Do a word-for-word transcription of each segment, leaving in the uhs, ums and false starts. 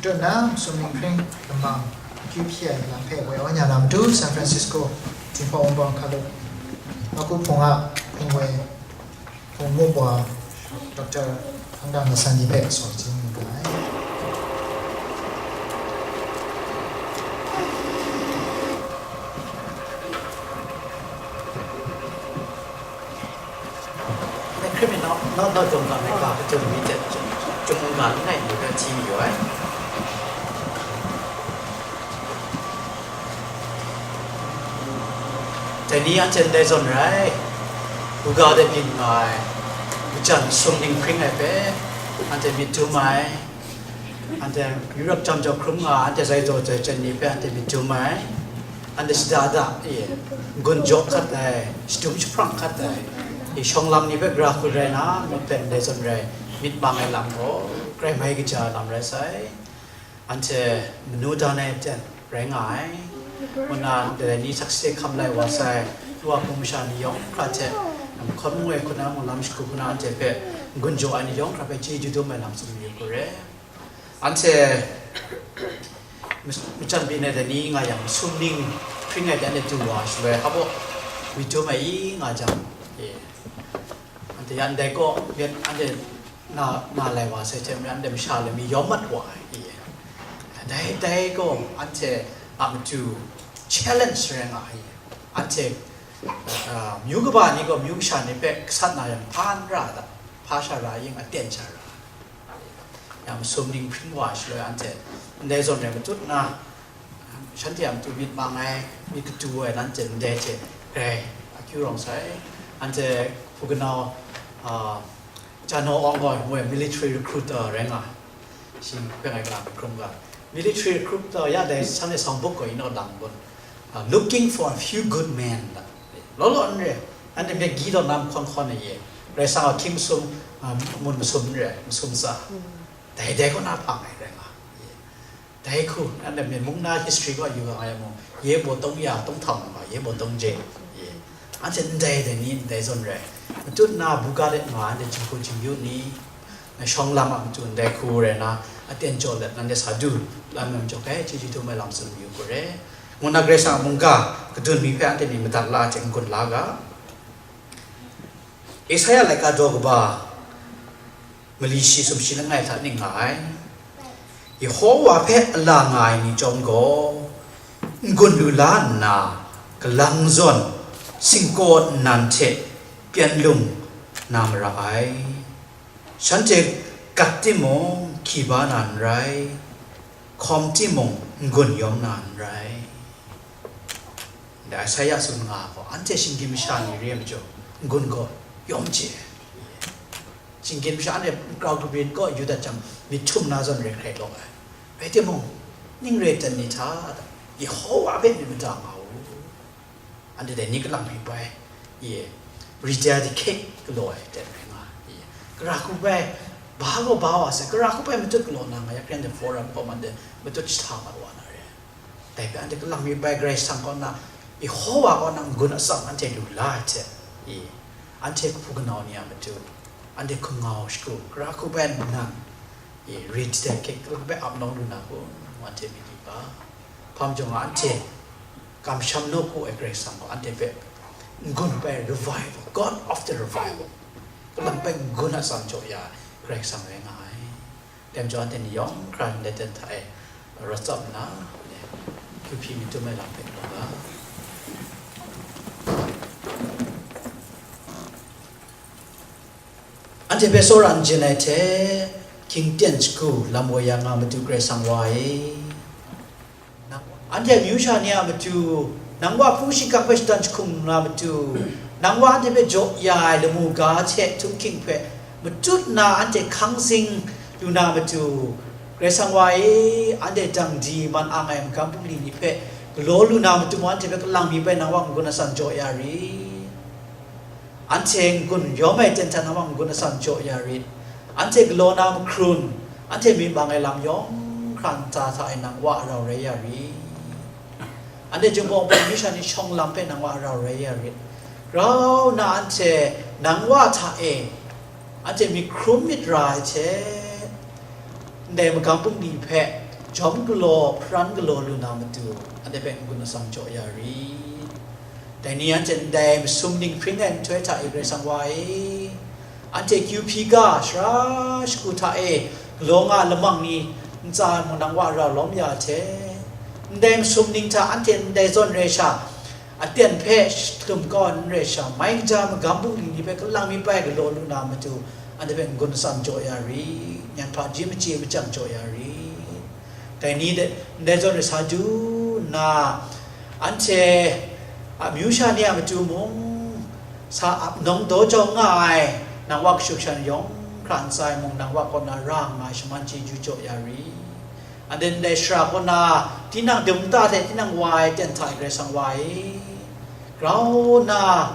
Dun na, sumning hpring lamang akyu hpyi ai lam hpe woi aw nya na matu, San Francisco Jinghpaw Wunpawng Hkalup Mahku Hpung a hpung woi, hpung mup wa, Doctor Hkangdang Lasan ni hpe saw chye yu ga ai. Hkrit mi naw, naw, naw jawng ga, mika kachyum mi hte, jung ga langai mi hpe hti mayu ai. Dai ni anhte ndai zawn rai, buga de byin nga ai, majan sumning hpring ai hpe, anhte myit dum ai. Anhte Europe jam jau hkrum nga, anhte zai taw zai chyen ni hpe anhte myit dum ai. Anhte shada da, e, n-gun jaw hkat ai, shadum jahprang hkat ai, e, shawng lam ni hpe gara hkut rai na, mungpen ndai zawn rai, myit mang ai lam gaw, grai mai kaja ai lam rai sai. Anhte manu dan ai aten rai nga ai. Ngu na, dai ni sakse hkam lai wa sai, wa hpung masha ni yawng hkra hte, mahkawn mung e hku na, mung lam shagu hku na, anhte hpe n-gun jaw ai ni yawng hkra hpe chyeju dum ai lam tsun mayu hku re. Anhte mas-, majan byin ai dai ni nga yang, sumning hpring ai dai ni du wa shaloi, hpa baw myit dum ai i nga jang, e, anhte yan dai kaw myit anhte na, na lai wa sai hte maren, anhte masha lami yawm mat wa ai, e, dai, dai gaw anhte a matu challenge rai nga ai, anhte, a, myu kaba ni gaw myu kasha ni hpe gasat na yang hpa n ra ai, hpa sha ra yin, aten sha ra ai. Yang masum ning hpring wa shaloi anhte ndai zawn rai matut na, shanhte a matu myit mang ai, myit katu ai, nanhte ndai hte grai akyu rawng sai. Anhte hpu kanau, a, Jano Awng gaw military recruiter rai nga, shing hpeng ai kalang hkrum ga. Military recruiter ya dai shanhte sawng buk gaw yin aw lang bun, a, looking for a few good men da. Law law n re, anhte myit gyi taw na mahkawn hkawn ai ye, Karai Kasang a hkying masum, a, mun masum n re, masum tsa. Dai dai kaw na hpang ai rai nga. Dai hku, anhte myit mung na history kaw yu nga ai mung, ye baw tawng ya, tawng htau nga, ye baw tawng je. Ye. Anhte ndai dai ni, ndai zawn rai. Matut na buga let nga, anhte jinghku jingyu ni, na shawng lam a matu ndai hku rai na, aten jaw let nanhte sa du, lam yawng jaw kai, chyeju dum ai lam tsun mayu hku re. Ngu na Karai Kasang a mungga, kadun mi hpe anhte myit madat la ai hte n-gun la ga. Esaia laika daw kaba, mali shi sumshi langai hta ning nga ai. Yehowa hpe a la nga ai ni chyawm gaw, n-gun lu la nna, galang zawn, singkaw nnan hte pyan lung na mara ai. Shanhte gat timung, hki ba na n rai, hkawm timung, n-gun yawm na n rai. Ndai Esaia tsun nga gaw, anhte shinggyim masha ni re ai majaw, n-gun gaw yawm chye ai. Shinggyim masha anhte grau kabyin kaw yu dat jang, myit htum na zawn re hkrai law ai. Rai timung, ning re ai ni hta, Yehowa hpe myit mada nga u. Anhte dai ni kalang hpe bai, ye, rededicate galaw ai aten rai nga, ye, gara hku bai, ba gaw ba wa sai, gara hku bai matut galaw na nga, ya hkren de forum kaw man de matut jahta mat wa na re. Dai hpe anhte kalang mi bai Karai Kasang kaw na, Yehowa kaw na n-gun atsam anhte lu la ai hte, i, anhte hpu kanau ni a matu, anhte hkungau shagu, gara hku bai nnan, i, rit dai hkying, kalang bai ap nawng lu na kun, ngu anhte myit yu ga. Hpa majaw nga, anhte kamsham nawku ai Karai Kasang gaw anhte hpe n-gun bai revival, God of the revival, kalang bai n-gun atsam jaw ya ai Karai Kasang rai nga ai. Dai majaw anhte ni yawng hkra ndai ten hta e rawt tsap nna, hkyu hpyi myit dum ai lam hpe mu ga. Anhte hpe tsawra n jin ai hte, hkying ten shagu lam woi ya nga matu Karai Kasang wa e. Anhte amyu sha ni a matu, nang wa hpung shingkang hpe shatan jahkung na matu, nang wa anhte hpe jaw ya ai lamu ga hte htunghking hpe matut nna anhte hkang zing lu na matu, Karai Kasang wa e, anhte dang di man ang ai magam bungli ni hpe galaw lu na matu mung, anhte hpe kalang mi bai nang wa n-gun atsam jaw ya rit. Anhte n-gun yawm ai ten hta nang wa n-gun atsam jaw ya rit. Anhte galaw na mahkrun, anhte myit mang ai lam yawng hkra nta hta e nang wa rau rai ya rit. Anhte Jinghpaw Wunpawng myu sha ni shawng lam hpe nang wa rau rai ya rit. Grau nna anhte nang wa hta e, anhte myit hkrum myit ra ai hte, ndai magam bungli hpe jawm galaw, hparan galaw lu na matu, anhte hpe n-gun atsam jaw ya rit. Dai ni anhte ndai masum ning hpring ai nhtoi hta e Karai Kasang wa e, anhte kyu hpyi ga, sara shagu hta e galaw nga lamang ni ntsa mung nang wa rau lawm ya hte, ndai masum ning hta anhte ndai zawn rai sha, aten hpe shalum kau ai n rai sha, mai kaja magam bungli ni hpe kalang mi bai galaw lu na matu, anhte hpe n-gun atsam jaw ya rit, nyan hpaji machye machyang jaw ya rit. Dai ni de, ndai zawn rai sa du nna, anhte a amyu sha ni a matu mung, sa ap nawng daw jau nga ai, nang wa kashu kasha ni yawng hkra ntsa e mung, nang wa kaw na ra nga ai shaman chyeju jaw ya rit. Anhte ndai shara kaw na, tinang dum nta hte tinang wa ai ten hta e Karai Kasang wa e, grau nna,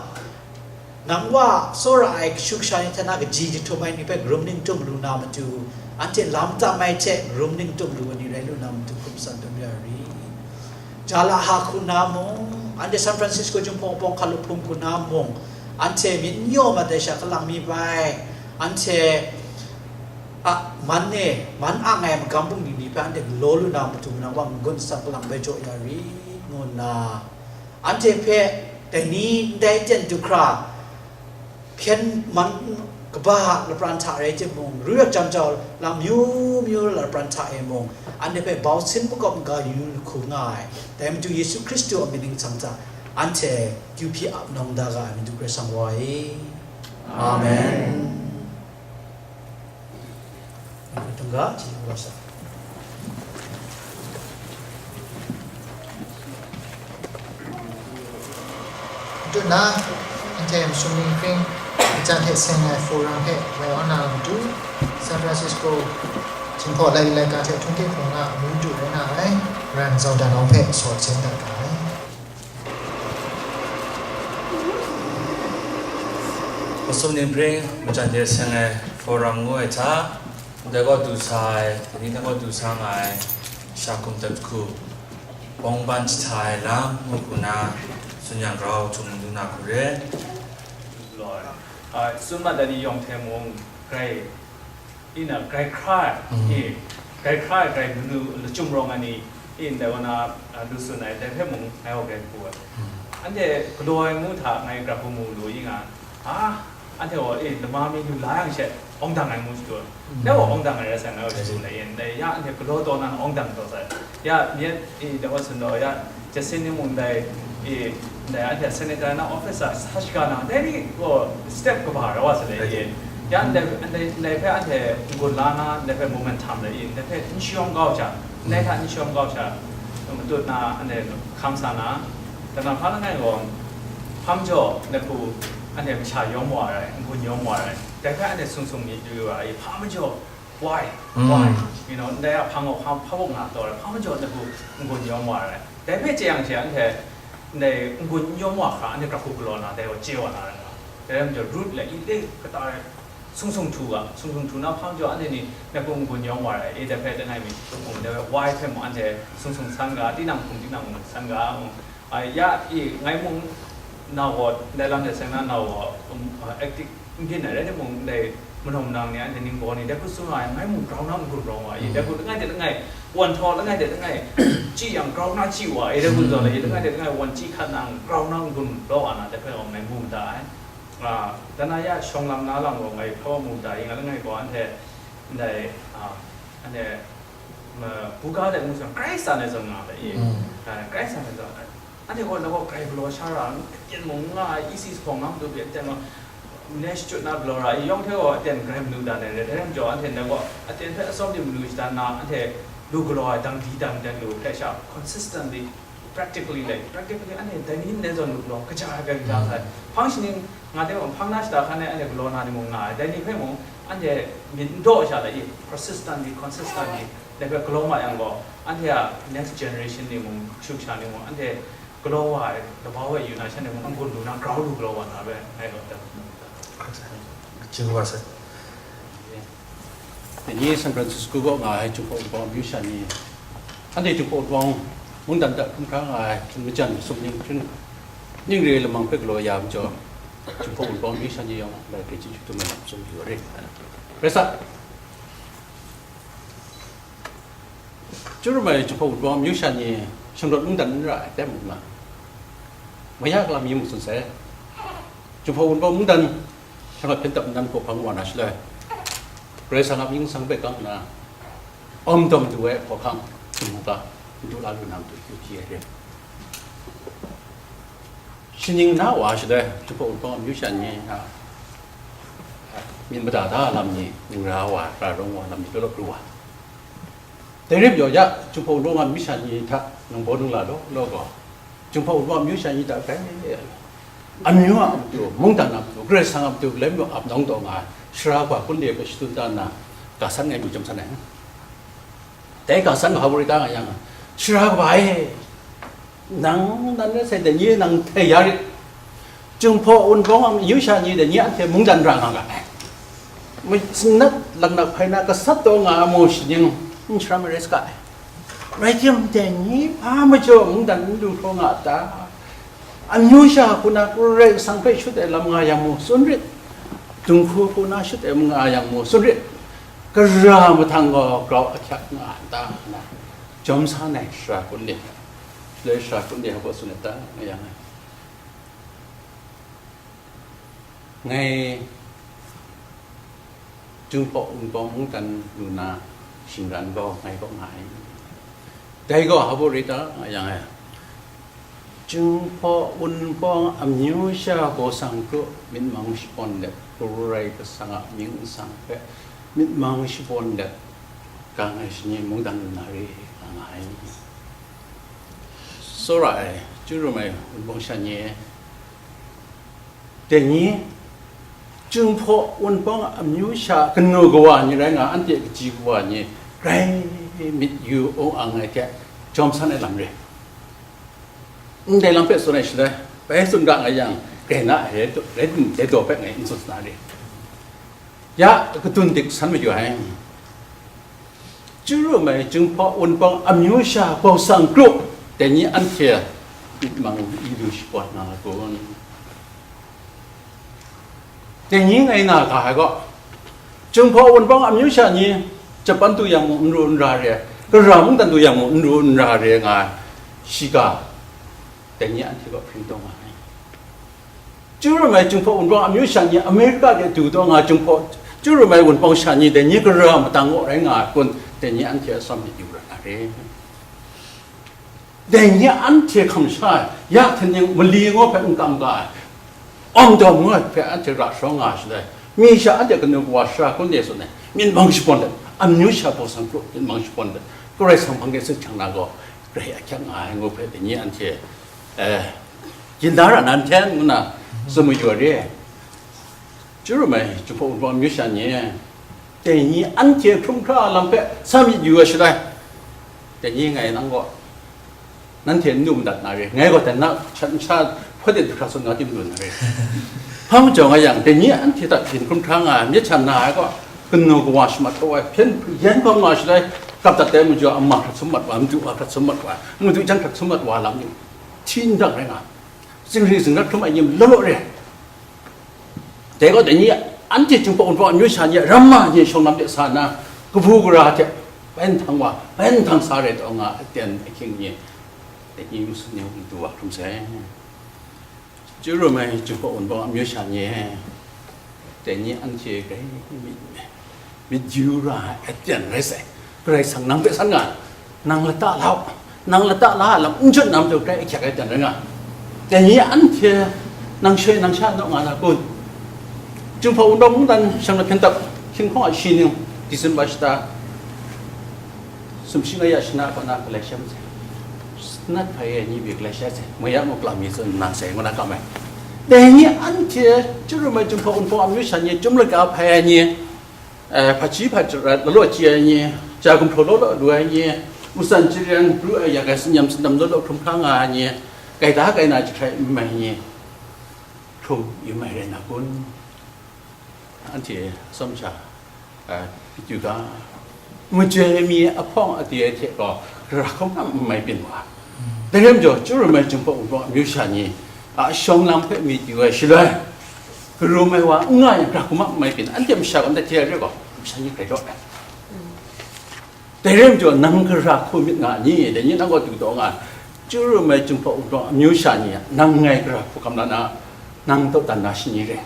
nang wa tsawra ai kashu kasha ni hta na kaji jahtum ai ni hpe karum ning tum lu na matu, anhte lam tam ai hte karum ning tum lu ai ni rai lu na matu, hkum san dum ya rit. Jala ha hku na mung, anhte San Francisco Jinghpaw Pawng hkalup hpung hku na mung, anhte myit n yaw mat ai sha kalang mi bai, anhte a man e, man ang ai magam bungli ni hpe anhte galaw lu na matu, nang wa n-gun atsam kalang bai jaw ya rit, ngu nna, anhte hpe dai ni ndai ten du hkra, hpyen man kaba a lapran hta rai timung, ru yak jam jau lam myu myu lapran hta e mung, anhte hpe bau sin makawp n-ga yu lahku nga ai, dai Madu Yesu Hkristu a myit ning hta, anhte kyu hpyi ap nawng da ga ai Madu Karai Kasang wa e. Amen. Tungga, ji wa sa. Matu na, anhte masum ning hpring, ajan hte seng ai forum hpe wai awn na matu, San Francisco Jinghpaw lai laika hte htunghte hpung na amu du rai na ai, ran zau dan awng hpe sawt sen dat ga ai. Masum ning hpring, majan hte seng ai forum ngu ai hta, ndai gaw du sa ai, dai ni hta gaw du sa nga ai, sha hkum dap hku, bawng ban jahta ai lam ngu hku na, tsun yang grau htum lu na hku re. Loi, a, tsun mat ai ni yawng hte mung, grai, ina, grai hkra ai, Mm. i, grai hkra ai, grai manu lachyum rawng ai ni, i, ndai wa na, a, lu tsun ai, dai hpe mung ngai gaw grai hpu ai. Mm. Anhte galaw ai ngu hta ngai grau hku mu lu i nga, a, anhte gaw, e, lama mi lu la yang she, awng dang ai ngu shadu ai. Mm. Dai gaw awng dang ai rai sai, ngai gaw Right. shadu lai yin, dai ya anhte galaw taw na awng dang taw sai. Ya, nye, e, dai wa tsun taw, ya, Jasin ni mung dai, e, dai anhte senator na office a sa shiga na, dai ni gaw step kaba rai wa sa le, Right. e. Ya, ndai, ndai, ndai hpe anhte n-gun la na, ndai hpe momentum le, e, ndai hpe n shayawng kau sha, ndai hta n shayawng kau sha, matut na, anhte hkam sa na, Dai na hpa langai gaw, hpa majaw, ndai hku, anhte masha yawm wa ai, n-gun yawm wa ai, dai hpe anhte sung sung myit yu yu ai, hpa majaw, why, Mm. why, you know, ndai a hpang gaw hpa, hpa mung nga taw ai, hpa majaw ndai hku n-gun yawm wa ai. Dai hpe chye yang she, anhte ndai n-gun n yawm wa hkra, anhte grau hku galaw na, dai gaw chye wa na rai nga. Dai rai majaw, root le, i le, kata e, sung sung htu ga, sung sung htu na hpa majaw, anhte ni ndai hku n-gun yawm wa ai, e dai hpe langai mi, dai why hpe mung anhte sung sung san ga, tinang hkum tinang mung san ga, mung, A, ya, i, ngai mung, nau gaw, ndai lam de seng na, nau gaw, um, a, active n byin ai, rai timung, ndai, manawng manang ni, anhte ningbaw ni, dai hku tsun nga ai, ngai mung grau na n-gun rawng wa i, dai hku langai de langai, wan htaw langai de langai, chyi yang grau na chyi wa i, dai hku zawn ai, langai de langai, wan chyi hkat nang, grau na n-gun rawng wa na, dai hpe gaw ngai mu mada ai. A, dan na ya, shawng lam na lam gaw, ngai hpaw mu mada i, nga langai gaw, anhte, ndai, a, anhte, ma, buga de ngu shang, Krais a ne zawn nga ai i, Mm. a, Krais a ne zawn, Anhte gaw, nang gaw grai galaw sha ra, aten mung n nga ai, E C hpawng nga matu pyi, aten gaw, Nash chyut na galaw ra, yawng hte gaw aten grai manu dan ai rai, dai rai majaw, anhte ndai gaw, aten hpe atsawm de manu shadan na, anhte lu galaw ai dang di dang dan lu hpe sha, consistently, practically, like, practically, anhte dai ni ndai zawn lu galaw, kaja ai bai kaja sai. Hpang shaning, nga hte mung, hpang na shata hkan e anhte galaw na ni mung nga ai, dai ni hpe mung, anhte myit n daw sha lai i, persistently, consistently, dai hpe galaw ma yang gaw, anhte a next generation ni mung, shu sha ni mung, anhte galaw wa ai, kabau e yu na shanhte mung n-gun lu na, grau lu galaw wa na rai, ngai gaw dan. Chyeju wa sai. Dai ni San Francisco kaw nga ai Jinghpaw Wunpawng amyu sha ni, anhte Jinghpaw Wunpawng mungdan hta hkrum hkra nga ai hkying majan sumning hkying ning re lamang hpe galaw ya majaw, Jinghpaw Wunpawng amyu sha ni yawng, ngai hpe chyeju htum ai lam tsun yu ai re. Rai sa. Chyaru mai Jinghpaw Wunpawng amyu sha ni shanglawt mungdan n ra ai teng mung na, maya kalam mi mung tsun sai. Jinghpaw Wunpawng mungdan shanglawt hpyen dap nnan hpaw hpang wa na shaloi, Karai Kasang a mying sang hpe kang nna, awm dawm du ai hkawhkam, htingnu ga, n du la lu na matu, yu hpyi ai re. Shaning na wa shaloi, Jinghpaw Wunpawng amyu sha ni a, myit mada da lam ni, ningra wa, ra rawng wa lam ni, law law pru wa. Dai rim yaw ya, Jinghpaw Wunpawng amyu sha ni hta nang baw nang la law law gaw, Jinghpaw Wunpawng amyu sha ni hta grai amyu a matu, mungdan a matu, Karai Kasang a matu, galai matu ap nawng taw nga ai, sara wa kun de hpe shadun da nna, ga san ngai mi chyawm san ai. Dai ga san ga hpa rai ta nga yang, sara wa e, nang nan rai sai, dai ni nang htai ya rit. Jinghpaw Wunpawng amyu sha ni dai ni anhte mungdan ra nga ga ai. Sanat laknak hpai na gasat taw nga ai mu shaning n sharam ai rai saga ai. Rai timung, dai ni hpa majaw mungdan n lu hkraw nga a ta? Amyu sha hku na Karai Kasang hpe shut ai lam nga yang mu tsun rit, dinghku hku na shut ai nga yang mu tsun rit, gara mahtang gaw grau ahkyak nga a ta, nna jawm sa ai sara kun de, shaloi sara kun de hpa tsun ai ta, nga yang ai. Ngai Jinghpaw Wunpawng mungdan lu na shingran gaw ngai kaw nga ai. Dai gaw hpa rai ta nga yang ai. Jinghpaw Wunpawng amyu sha hpaw sang kru myit mang shabawn let, Karai Kasang a mying nsang hpe myit mang shabawn let, ga ngai shani mungdan lu na re, nga nga ai. Tsawra ai, Chyaru mai Wunpawng sha ni, dai ni, Jinghpaw Wunpawng amyu sha kanu kawa ni rai nga, anhte kaji kawa ni grai myit yu ung ang ai hte jawm san ai lam re. Ndai lam hpe tsun ai shaloi, bai tsun ga nga yang, grai na ai, rai, rai daw hpe ngai n tsun sa na re. Ya, kadun dik san mayu ai. Chyaru mai Jinghpaw Wunpawng amyu sha hpaw sang kru, dai ni anhte myit mang i lu shabawn nga ai kun? Dai ni ngai na ga ai gaw, Jinghpaw Wunpawng amyu sha ni Japan du yang mung n ru n ra re ai, gara mungdan du yang mung n ru n ra re ai nga ai, shiga dai ni anhte gaw hpring taw nga ai. Chyaru mai Jinghpaw Wunpawng amyu sha ni America de du taw nga ai Jinghpaw, Chyaru mai Wunpawng sha ni dai ni gara matang gaw rai nga ai kun, dai ni anhte atsam myit yu ra na re. Dai ni anhte hkam sha ya hten ning mali ngu hpe n kam ga ai, awng dawm ngu hpe anhte ra sharawng nga ai shaloi, mi sha anhte kanu kawa sara kun de tsun ai, myit mang shabawn let, amyu sha hpaw sang kru myit mang shabawn let, Karai Kasang hpang de sut jang na gaw, grai ahkyak nga ai ngu hpe dai ni anhte, eh, yin da ra na n hten ngu na tsun mayu ai re. Chyaru mai Jinghpaw Wunpawng amyu sha ni, dai ni anhte hkrum hkra lam hpe sa myit yu ai shaloi, dai ni ngai nang gaw, nanhte n lu madat na re, ngai gaw dan na shat masha hpawt de du hkra tsun nga tim lu na re. Hpa majaw nga yang, dai ni anhte hta byin hkrum hkra nga ai, myit htan na ai gaw, kanu kawa shamat kau ai, hpyen yan hkawm nga ai shaloi, kap dat ai majaw, ama hkrat sum mat wa, madu wa hkrat sum mat wa, madu jan hkrat sum mat wa lam ni, hti ndang rai nga ai. Zingri zingrat hkrum ai ni law law re. Dai gaw, dai ni anhte Jinghpaw Wunpawng amyu sha ni, ramma ni shawng lam de sa nna, kabu gara hte bai nhtang wa, bai nhtang sa rai taw nga, aten ahkying ni, dai ni masun ni mung du wa hkrum sai. Chyaru mai Jinghpaw Wunpawng amyu sha ni, dai ni anhte grai myit, myit yu ra ai aten rai sai. Karai Kasang nang hpe san nga, nang lata la u, nang lata la ai lam n jut na matu grai ahkyak ai aten rai nga. Dai ni anhte nang shoi nang sha naw nga na kun? Jinghpaw Wunpawng mungdan shanglawt hpyen dap hkying hkawng a shi ning, December shata, sumshi nga ya shana kaw na galai sha masai, sanat hpai ai ni pyi galai sha sai, maya muk lam mi tsun nna sai, ngu na kam ai. Dai ni anhte Chyaru mai Jinghpaw Wunpawng amyu sha ni, Chyum laga hpai ai ni, eh, hpaji hpajarat lalaw chye ai ni, ja gumhpraw law law lu ai ni, usan charen pru ai yak ai, sinyam sindam law law hkrum hkra nga ai ni, gaida gaina jahkrai n mai ni, hkrum yu mai rai na kun? Anhte atsawm sha, a, pyit yu ga, majoi mi ahpawng ade ai hte gaw, gara hkrum hkram n mai byin wa. Dai rai majaw, Chyaru mai Jinghpaw Wunpawng amyu sha ni a shawng lam hpe myit yu ai shaloi, karum ai wa n nga yang, gara hkrum hkram n mai byin, anhte masha gaw ndai hte ai re gaw, masha ni grai rawt ai. Dai rai majaw, nang gara hku myit nga ni? Dai ni nang gaw du taw nga, chyu rum ai Jinghpaw Wunpawng amyu sha ni, nang ngai gara hku hkam la na, nang dawdan na shani re.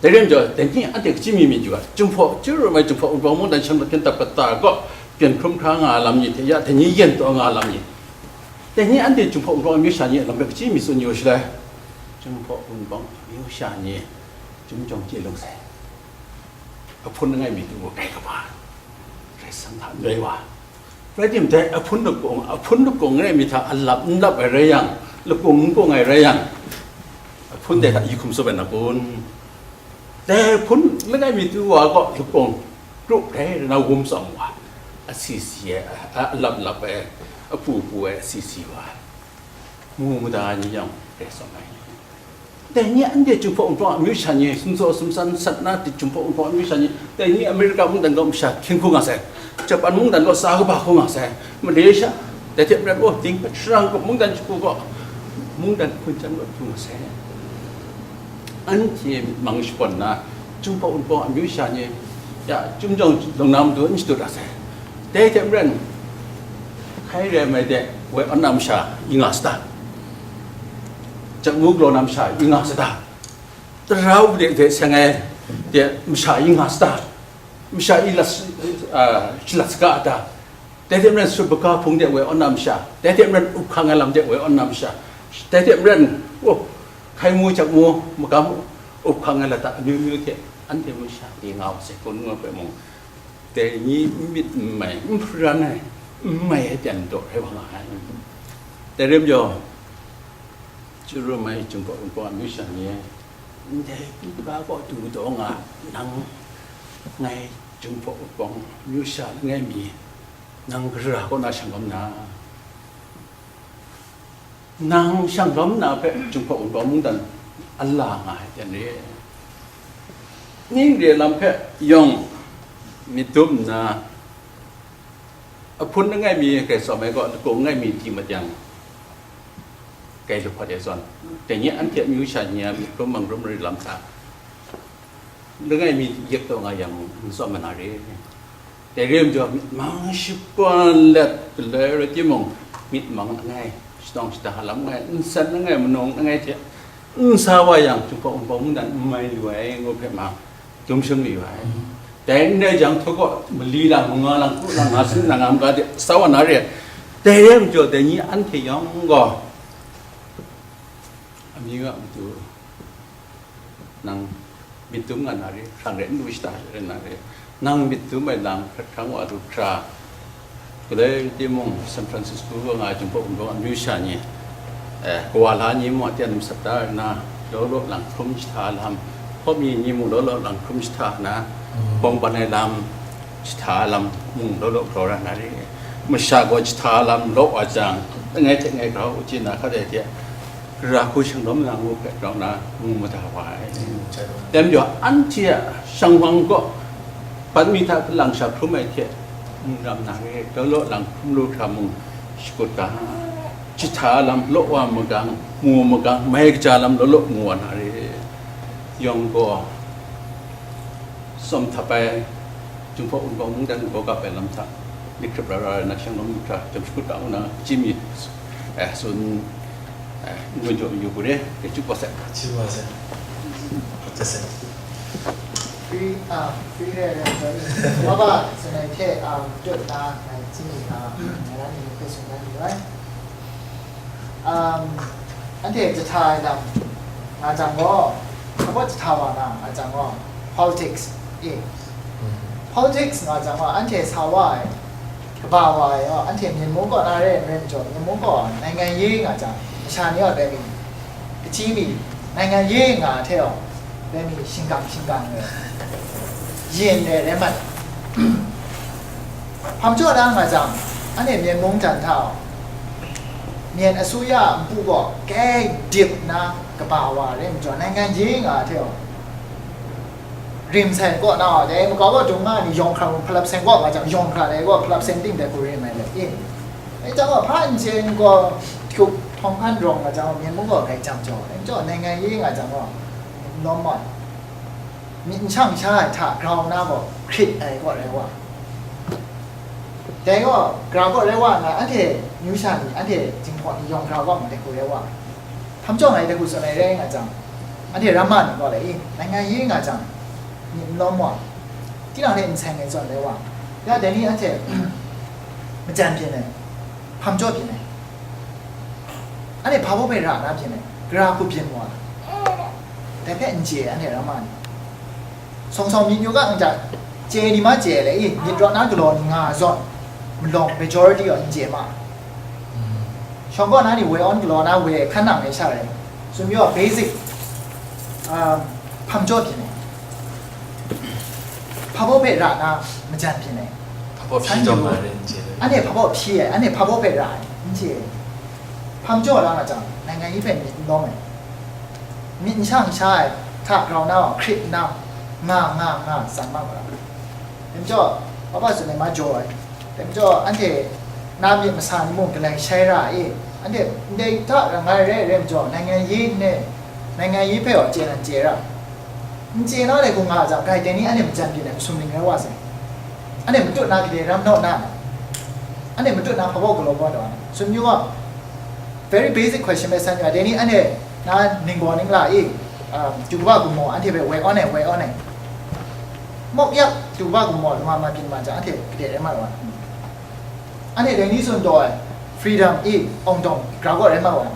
Dai rai majaw, dai ni anhte kaji mi myit yu ai? Jinghpaw, chyu rum ai Jinghpaw Wunpawng mungdan shanglawt hpyen dap kata kaw, byen hkrum hkra nga ai lam ni hte ya, dai ni yen taw nga ai lam ni? Dai ni anhte Jinghpaw Wunpawng amyu sha ni a lam hpe kaji mi tsun yu shaloi, Jinghpaw Wunpawng amyu sha ni chyum jawng chye lung sai. Ahpun langai mi tu gaw kai kaba, Karai Kasang hta n rai wa. Rai timung, dai ahpun lakung, ahpun lakung langai mi hta a lap n lap ai rai yang, lakung n kung ai rai yang, ahpun dai hta yi hkum tsup ai na kun? Dai ahpun langai mi tu wa gaw lakung krup rai na wum tsawm wa, a si si ai, a lap lap ai, a pu pu ai, a si si wa. Mu mada ai ni yang rai tsawm ai. Dai ni anhte Jinghpaw Wunpawng amyu sha ni, sumsaw sumsan sat na hte Jinghpaw Wunpawng amyu sha ni, dai ni America mungdan kaw masha hkying hkung nga sai, Japan mungdan kaw sa kaba hkung nga sai, Malaysia, dai hte maren, oh, ting, Sri Lanka mungdan shagu kaw, mungdan hkun chyam kaw hkung nga sai. Anhte myit mang shapawn na, Jinghpaw Wunpawng amyu sha ni, ya, chyum jawng lung na matu n shadut ra sai. Dai hte maren, hkai rai mai de, woi awn na masha yi nga sa ta? Jakmu galaw na masha yi nga sa ta? Tara upade hte seng ai de masha yi nga sa ta? Masha yi lat, a, shalat saga a ta? Dai hte maren, sut baka hpung de woi awn na masha, dai hte maren, up hkang ai lam de woi awn na masha, dai hte maren, oh, hkai mu, jakmu, magam, up hkang ai lata amyu myu hte anhte masha yi nga wa sai kun ngu ai hpe mung, dai ni n myit n mai, n hparan ai, n mai ai pyan daw rai wa nga ai. Dai rai majaw, chyu rum ai Jinghpaw Wunpawng amyu sha ni, ndai hpyi hkra kaw du taw nga, nang ngai Jinghpaw Wunpawng amyu sha langai mi, nang gara kaw na shanglawm na? Nang shanglawm na hpe Jinghpaw Wunpawng mungdan a la nga ai ten re. Ning re lam hpe yawng myit dum nna, ahpun langai mi grai tsawm ai gaw, lakung langai mi di mat yang, grai lahpawt e zawn, dai ni anhte amyu sha ni a myit hkrum mangrum ai lam hta, langai mi yek taw nga yang, n tsawm ai na re. Dai re majaw, myit mang shapawn let galoi rai timung, myit mang langai, shadawng shada lam langai, nsen langai, manung langai hte n sa wa yang, Jinghpaw Wunpawng mungdan n mai lu ai ngu hpe ma, dum shum lu ai. Dai n rai jang, htaw kaw mali lang, manga lang, kru lang, nga sin lang, nga maga de sa wa na re. Dai re majaw, dai ni anhte yawng gaw, amyu a matu, nang myit dum nga na re, hkrang re, n lu shada re na re, nang myit dum ai lam hkrat hkrang wa lu hkra, galoi timung, San Francisco wa nga ai Jinghpaw Wunpawng amyu sha ni, eh, kawa la ni mung aten masat da nna, law law lang hkrum jahta lam, hpawp mi ni mung law law lang hkrum jahta nna, bawng ban ai lam, jahta lam mung law law grau ra na re. Masha gaw jahta lam law wa jang, langai hte langai grau chye na hkra dai hte, gara hku shanglawm na ngu hpe grau na mu mada wa ai. Dai majaw, anhte a shang wang gaw, ban mi hta lang sha hkrum ai hte, mung ram na re, law law lang hkrum lu hkra mung shakut ga, jahta lam law wa magang, mu magang, mai kaja lam law law mu wa na re. Yawng gaw, tsawm htap ai, Jinghpaw Wunpawng mungdan gaw gap ai lam hta, myit hkrip ra ra ai na, shanglawm lu hkra, jam shakut ga ngu na, chyi mi, eh, tsun, eh, n-gun jaw mayu hku re, dai chyup wa sai. Chyup wa sai. Free, um, free re re, sorry. Wa ba, sanai hte, um, tut na, ngai chyi mi, um, ngai la ni hpe tsun dan yu ai. Um, anhte jahta ai lam nga jang gaw, hpa jahta wa na nga jang gaw, politics, e, politics nga jang gaw, anhte sa wa ai, kaba wa ai gaw, anhte Myen mung kaw na re ai n rai majaw, Myen mung kaw နိုင်ငံရေး nga jang, masha ni gaw dai mi, kachyi mi, နိုင်ငံရေး nga hte gaw, dai mi shingkang shingkang ai, yin ai rai mat ai. ဘာကြောင့်လဲဆိုတော့ အဲ့ဒီ မြန်မာ့တပ်မတော် မြန်မာအစိုးရ အမှုပေါ့ ကဲဒစ်နာ ကဘာဝါရဲ ကျွန်တော် နိုင်ငံရေး ငါထဲ ရင်ဆိုင်ကော့နော် တဲ မကောပေါ့ တုန်းက ရောင်ခါ ဖလပ်စင်ကော့ ငါကြောင့် ရောင်ခါ တဲ ကော့ ဖလပ်စင် တင် တဲ့ ကိုရင်းမယ်လေ အင်း အဲကြောင့် ဖန်ဆင်းကော့ ထုပ် ထောင်ဖန်ရောင် ငါကြောင့် မြန်မာ့ကော့ ကဲကြောင့် ကျွန်တော် နိုင်ငံရေး ငါကြောင့် ကော့ normal မြင့်ချောင်ချား ထ ground နာ ကော့ ခရစ် အဲ ကော့ ရဲ ဝါ Dai gaw, gara kaw rai wa nna, anhte amyu sha ni, anhte Jinghpaw ni yawng gara kaw ma dai hku rai wa ai. Hpa majaw ngai dai hku tsun ai rai nga jang, anhte ramma ni gaw le, i, နိုင်ငံရေး nga jang, myit n lawm wa, tinang hte n seng ai zawn rai wa, ya dai ni anhte majan byin ai, hpa majaw byin ai, anhte hpa baw hpe ra na byin ai, gara hku byin wa, dai hpe n chye ai, anhte ramma ni. Sawng sawng myit yu ga, n ja, chye ni ma chye le i, myit rawt na galaw ni nga zawn, malawng majority gaw n chye ma. Shawng kaw na ni woi awn galaw na woi hkan nang ai sha rai, tsun mayu basic, um, hpa majaw byin ai, hpa baw hpe ra na majan byin ai. ဘာဖြစ်တော့မှလည်း anhte hpa baw hpyi ai, anhte hpa baw hpe ra ai, n chye ai. Hpa majaw la nga jang, နိုင်ငံရေး hpe myit n lawm ai, myit n sha n sha ai hta grau na wa hkrit nna, nga, nga, nga, tsan ma ga. Dai majaw, hpa hpa tsun ai ma jaw ai. Dai majaw, anhte na myit masa ni mung galai shai ra ai, anhte ndai hta rangai rai, rai majaw, နိုင်ငံရေး ne, နိုင်ငံရေး hpe gaw chye nan chye ra. N chye na dai hku nga jang, gai dai ni anhte majan byin ai masum ning rai wa sai. Anhte matut na gade ram naw na, anhte matut na hpa baw galaw kau taw na, tsun mayu gaw, very basic question hpe san yu ai, dai ni anhte na ningbaw ningla i, um, du kaba gumhpraw anhte hpe woi awn ai, woi awn ai. Mawk yak du kaba gumhpraw lama ma byin ma jang, anhte gade rai mat wa na. Anhte dai ni tsun taw ai, freedom i, awng dawng, gara kaw rai mat wa na.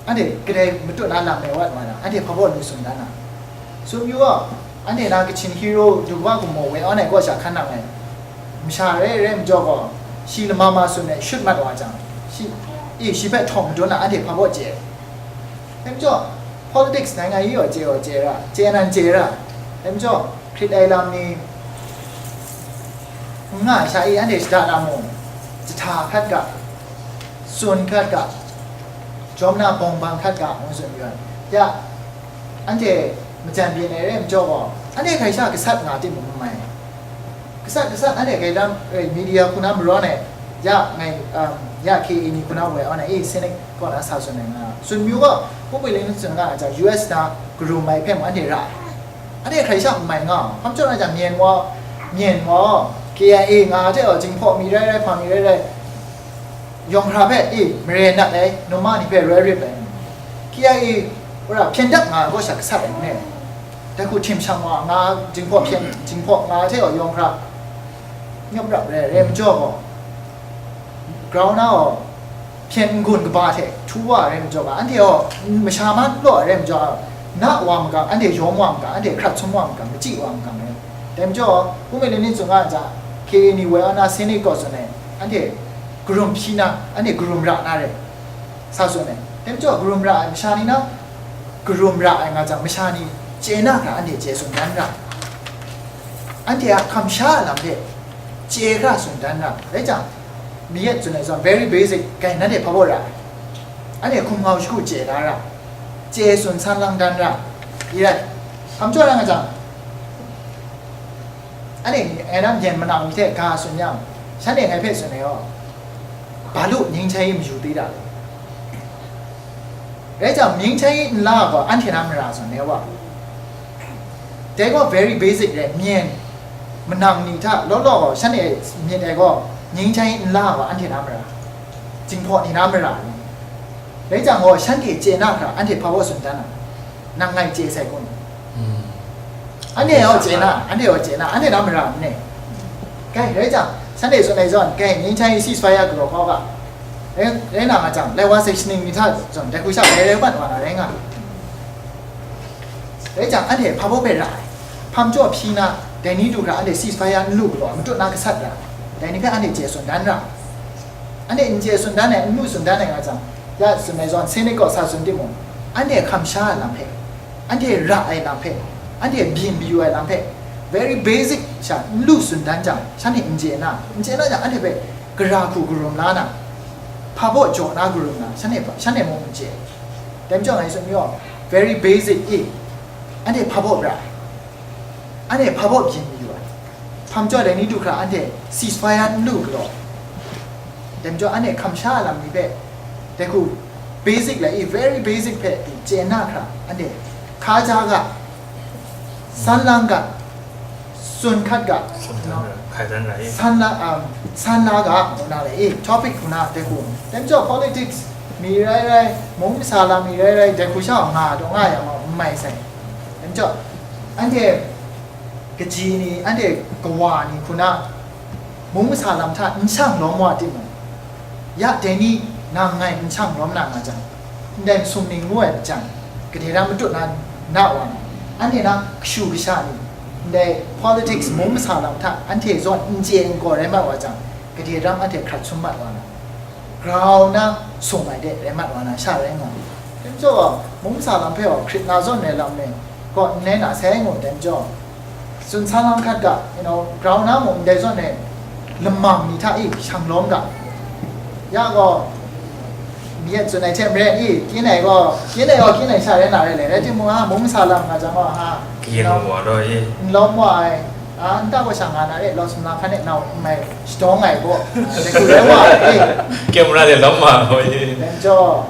Anhte kadai matut na lam rai wa na, anhte hpa baw lu tsun dan na. Tsun mayu gaw, anhte na Kachin hero du kaba gumhpraw woi awn ai kaw sha hkan nang ai masha rai, rai majaw gaw, shi lama ma tsun ai shut mat wa jang, shi, i, shi hpe htawng madun na, anhte hpa baw chye ai. Dai majaw, politics, နိုင်ငံရေး gaw chye gaw chye ra, chye nan chye ra. Dai majaw, hkrit ai lam ni n nga ai sha i, anhte shada na mung, jahta hkat ga, tsun hkat ga, jawm na bawng bang hkat ga, ngu tsun yu ai. Ya, anhte majan byin ai rai majaw gaw, anhte hkrai sha gasat nga timung n mai. Gasat, gasat, anhte gaidam, eh, media hku na marawn ai, ya ngai, um, ya K A ni hku na woi awn ai, eh, Senate kaw na sa tsun ai nga. Tsun mayu gaw, Hpung Pui Lin tsun nga ai jang, U S na karum ai hpe mung anhte ra ai. Anhte hkrai sha n mai nga, hpa majaw na jang, Myen wa, Myen wa, K I A nga hte gaw, Jinghpaw mi rai rai, hpa mi rai rai, yawng hkra hpe, e, mare nat ai, num ma ni hpe roi rip ai, K I A, wora hpyen dap nga ai kaw sha gasat ai n rai. Dai hku htim shang wa nga, Jinghpaw hpyen, Jinghpaw nga hte gaw yawng hkra nyawp rap rai, rai majaw gaw, grau na gaw, hpyen n-gun kaba hte htu wa ai rai majaw ga, anhte gaw masha ma n law ai rai majaw, na wa magang, anhte yawng wa magang, anhte hkrat htum wa magang, machyi wa magang rai. Dai majaw, Hpung Pui Lin ni tsun nga ai jang, K A ni woi awn na, Senate kaw tsun ai, anhte karum hpyi na, anhte karum ra na rai, sa tsun ai. Dai majaw, karum ra ai masha ni na, karum ra ai nga jang, masha ni chye na hkra anhte chye tsun dan ra, anhte a hkam sha a lam hte chye hkra tsun dan ra, rai jang, mi yet tsun ai zawn, very basic, gai nanhte hpa baw ra ai, anhte hkum ngau shagu chye da ra, chye tsun san lang dan ra, i rai, hpa majaw ra nga jang, anhte ngai na Myen manang ni hte ga tsun yang, shanhte ngai hpe tsun ai gaw, ဘာလို့ ငြိမ်းချမ်းရေး မယူသေးတာလဲ? Rai jang, ငြိမ်းချမ်းရေး nla gaw anhte na mara zawn ai wa. Dai gaw very basic rai, Myen manang ni hta law law gaw, shanhte myit ai gaw, ငြိမ်းချမ်းရေး nla gaw anhte na mara, Jinghpaw ni na mara ni. Rai jang gaw, shanhte chye na hkra, anhte hpa baw tsun dan na, nang ngai chye sai kun. Anhte gaw chye na, anhte gaw chye na, anhte na mara n ne? Gai, rai jang, shanhte tsun ai zawn, gai, ငြိမ်းချမ်းရေး ceasefire galaw kau ga, rai, rai na nga jang, lai wa sai shaning ni hta zawn, dai hku sha rai rai mat wa na rai nga. Rai jang, anhte hpa baw hpe ra ai, hpa majaw hpyi na, dai ni du hkra anhte ceasefire n lu galaw, matut na gasat ra, dai ni hpe anhte chye tsun dan ra. Anhte n chye tsun dan ai, n lu tsun dan ai nga jang, ya tsun ai zawn, Senate kaw sa tsun timung, anhte hkam sha ai lam hpe, anhte ra ai lam hpe, anhte byin mayu ai lam hpe, very basic sha n lu tsun dan jang, shanhte n chye na, n chye na jang, anhte hpe gara hku karum la na, hpa baw jaw na karum na, shanhte, shanhte mung n chye. Dai majaw ngai tsun mayu, very basic i, anhte hpa baw ra ai, anhte hpa baw byin mayu ai, hpa majaw dai ni du hkra anhte ceasefire n lu galaw, dai majaw anhte hkam sha ai lam ni hpe, dai hku basic lai i, very basic hpe chye na hkra, anhte hkaja ga, san lang ga, tsun hkat ga, san la, um, san la ga, ngu na le, eh, topic hku na, dai hku, dai majaw politics, mi rai rai, mung masa lam mi rai rai, dai hku sha nga taw nga yang, n mai sai. Dai majaw, anhte kaji ni, anhte kawa ni hku na, mung masa lam hta n shang lawm wa timung, ya dai ni nang ngai n shang lawm na nga jang, ndai masum ni ngu ai majaw, gade ram matut na na wa na, anhte na kashu kasha ni, ndai politics mung masa lam hta anhte zawn n chye n gaw rai mat wa jang, gade ram anhte hkrat sum mat wa na, grau na sung ai de rai mat wa na sha rai nga. Dai majaw, mung masa lam hpe gaw hkrit na zawn ai lam e gaw n rai na sai ngu, dai majaw, tsun san lang hkat ga, you know, grau na mung ndai zawn e, lamang ni hta e shang lawm ga, ya gaw, mi e tsun ai hte maren i, kyin ai gaw, kyin ai gaw, kyin ai sha rai na rai le, rai timung, a, mung masa lam nga jang gaw, a, kayin you know, wa daw i, n lawm wa ai, a, nta gaw sha nga na re, law sumla hkan e nau n mai shadawng ai gaw, a, dai hku rai wa ai, e. Camera de lawm wa daw i. Dai majaw,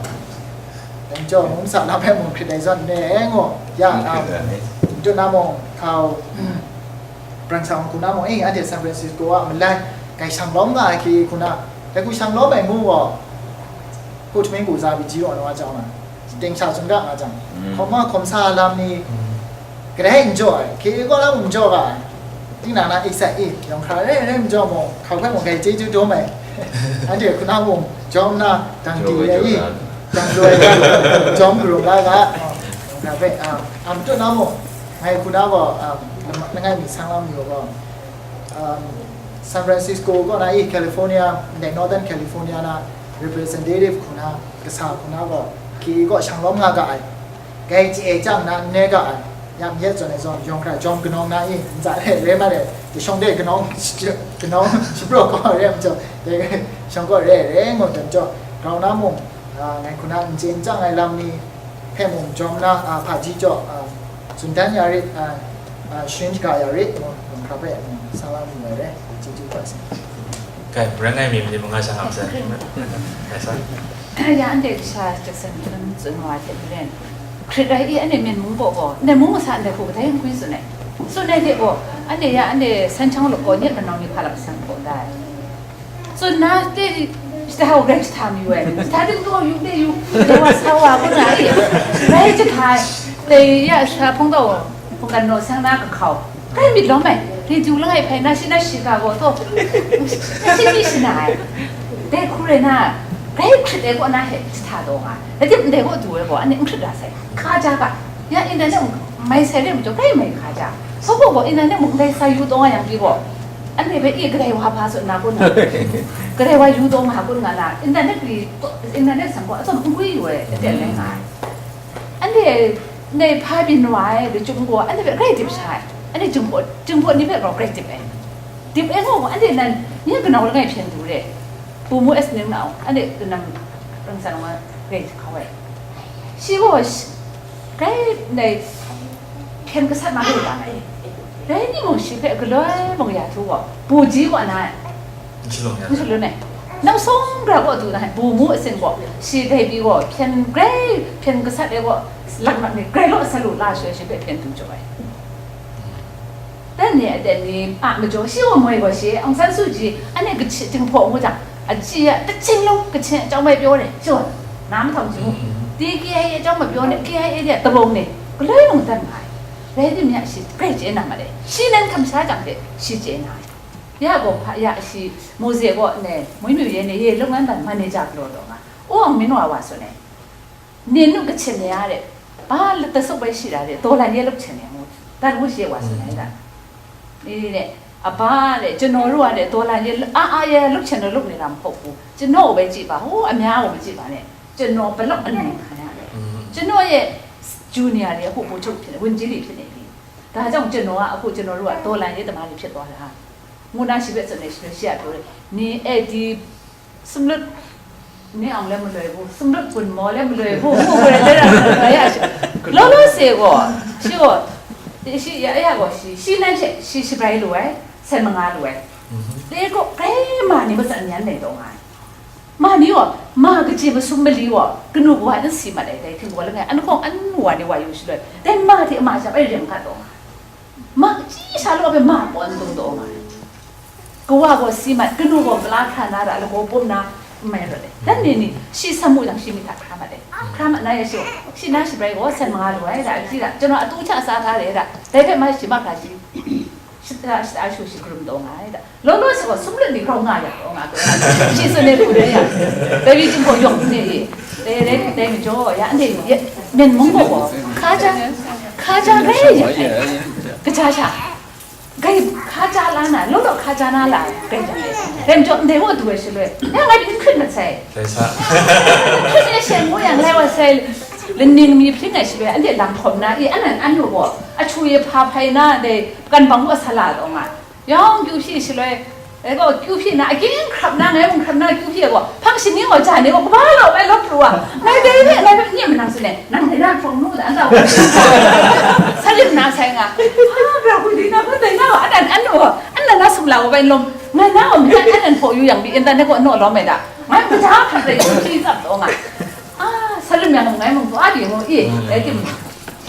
dai majaw, mung masa lam hpe mung hkrit ai zawn ne, e ngu, ya, n hkrit a, e, n tut na mung, hkau, Prang sa hku na mung, e, anhte San Francisco a malai, kai shang lawm nga ai hki hku na, dai hku shang lawm ai ngu gaw, hku htaming hku za bi ji wa na wa jang na, ting sha tsun ga nga jang, mm, hkawm ma hkawm sa lam ni, mm, kadai n jaw ai, hki kaw lam n jaw ga ai, tinang na e sai e, yawng hkra re re n jaw mung, hkau hpe mung kai chyeju dum ai, anhte hku na mung, jawm na, dang di jaw ai e, jawm na, dang loi ga, jawm karum la ga, yawng hkra hpe, a, a matut na mung, ngai hku na gaw, um, langai mi sang lam yu gaw, um, San Francisco kaw na i California, ndai Northern California na representative hku na, kasa hku na gaw, hki kaw shang lawm nga ga ai, gai chye ai chyang na n ne ga ai, ya myit zawn ai zawn, yawng hkra jawm kanawng na i, ntsa re re ma re, dai shawng de kanawng, kanawng shapraw kaw re ai majaw, dai shawng kaw re re ngu dan jaw, grau na mung, a, ngai hku na n chye n chyang ai lam ni, hpe mung jawm na, a, hpaji jaw, a, tsun dan ya rit, a, a, sharin shaga ya rit, ngu, ngu hkra hpe, mm, sa la mu ai re, chyeju hpa sin. Kai, ran ngai mi mali manga sha nga ma sai. Kai sa. Ya, anhte kasha Jackson hpe tsun wa ai hte maren, hkrit ai i, anhte Myen mung kaw gaw, ndai mung masa ndai hku kadai n gwi tsun ai. Tsun ai hte gaw, anhte ya, anhte San Htiaung Luk gaw nyet lanau ni hpa lam san hkaw da ai. Tsun na te, shada hau rai jahta mayu ai, shada ting gaw yu de yu, de wa sa wa kun na e, rai jahta ai, dai ya sa hpung gaw, hpung kan naw sang na kahkau, rai myit lawm ai, dai du langai hpai na shi na shi ga gaw taw, na shi mi shi na ai, dai hku rai na, rai hkrit ai kaw na he jahta taw nga, rai tip ndai kaw du ai gaw, anhte n hkrit ra sai, hka ja ga, ya internet mung mai sai re majaw, rai mai hka ja, sa gaw gaw internet mung ndai sa yu taw nga yang pyi gaw, Anhte hpe, e, kadai wa hpa tsun na kun nga, kadai wa yu taw nga kun nga na, internet pyi, internet san gaw atsawm n gwi yu ai, aten rai nga ai. Anhte ndai hpa byin wa ai, lachyum gaw, anhte hpe grai dip sha ai, anhte jinghpaw, jinghpaw ni hpe rau grai dip ai. Dip ai gaw, anhte nan, nye kanau langai hpyen du re, bu mu es ning na, anhte kanam rang san wa grai hkau ai. Shi gaw, shi, grai ndai hpyen gasat na lu ga ai. Dai ni mung shi hpe galoi mung ya htu gaw, bu ji gaw na ai. N shalun ya. N shalun ai. Nang sawng gara gaw du na ai, bu mu asin gaw, shi dai pyi gaw, hpyen grai hpyen gasat ai gaw, laknak ni grai law sa lu la shi, shi hpe hpyen du jaw ai. Dan ni a dan ni a majaw shi wa moi gaw shi, Aung San Suu Kyi, anhte kachi Jinghpaw ngu jang, achyi a, tachying long Kachin a chyawm bai pyaw re, shi wa, na mahtang hti mu. Di K I A a chyawm bai pyaw re, K I A de a tabawng ni, galoi mung dan nga ai. Rai timung, shi grai chye na ma re. Shi nan kamsha jang hte, shi chye na ai. Ya gaw hpa, ya shi, Mose gaw ne, Mui Myu Yen ni, ye lung ngan dan manager galaw taw nga, Awng Min wa wa tsun ai. Nin nu Kachin ni a re, ba lata suk bai shi ra re, daw lan ye lup hten e ngu, dat ngu shi e wa tsun ai da. Ni ni ne, a ba re, janaw ru a re, daw lan ye, a, a ye lup hten e lup ni lam hkawk hku, janaw bai chyi ba, hu, a mya gaw bai chyi ba ne, janaw palawk aning ni hkan ya re. Janaw ye, junior ni a hku bu htuk hpyi, wunji li hpyi ni pyi. Da jang janaw a, a hku janaw ru a, daw lan ye tama li hpyi taw ra. Ngu na shi hpe tsun ai, shi hpe shi a pyaw re, ni e di, Sumlut ni awng le maloi bu, sumlut gun maw le maloi bu, ngu gaw rai, rai, rai, rai, ya shi. Law law se gaw, shi gaw, shi ya, ya gaw shi, shi nan she, shi shabrai lu ai, sen manga lu ai. Dai gaw, grai ma ni matsan myan lai taw nga ai. Ma ni gaw, ma kaji masum mali gaw, kanu kawa n si mat ai, dai htinggaw langai, an hkawng an wa ni wa yu shaloi, dai ma hte ma shap ai rem ga taw nga ai. Ma, chyi sha law hpe ma pawn dung taw nga ai. Kawa gaw si mat, kanu gaw mala hkra na ra, lagaw pum na, n mai rawt ai. Dan ni ni, shi san mu yang shi myit hta hkra mat ai. Hkra mat na ya shi, shi na shi brai gaw san manga lu ai da, shi da, janawt atu hta sa hta re da, dai hpe ma shi ma hkra shi, shi da, shi da, shu shi karum taw nga ai da. Law law sa gaw, sumlet ni grau nga ya, grau nga, grau nga. Shi tsun e hku re ya. Dai wi jing gaw yawng hku ne i. Dai, dai, dai majaw, ya, ande, ya, Myen mung gaw gaw, hka ja, hka ja rai ya, kaja sha, gai hka ja la na, law law hka ja na la, gai ja rai. Dai majaw, ndai gaw du ai shaloi, ya, ngai pyi hkrit mat sai. Dai sa. Hkrit e shen ngu yang lai wa sai, laning mi hpring ai shaloi, ande lam hkawm na, i, an nan an nu gaw, ahtu e hpa hpai na, dai, kan bang gaw sa la taw nga. Yawng kyu hpyi shaloi, dai gaw kyu hpyi na, akying hkrap na, ngai mung hkrap na kyu hpyi ai gaw, hpang shani gaw ja ni gaw, kaba law bai lawp pru wa, ngai dai re, ngai hpe nye manang tsun ai, nang dai na hprawng nu da, an da wa. Salim na sai nga, a, bra hku di na, hku dai na wa, an an, an nu, an nan na sumla wa bai lawm, ngai na wa, mi an an hpaw yu yang, bi, an dan dai gaw, an naw lawm ai da, ngai mung ja hpang dai kyu hpyi tsap taw nga. A, Salim yang mung, ngai mung, a, di mung, i, dai tim.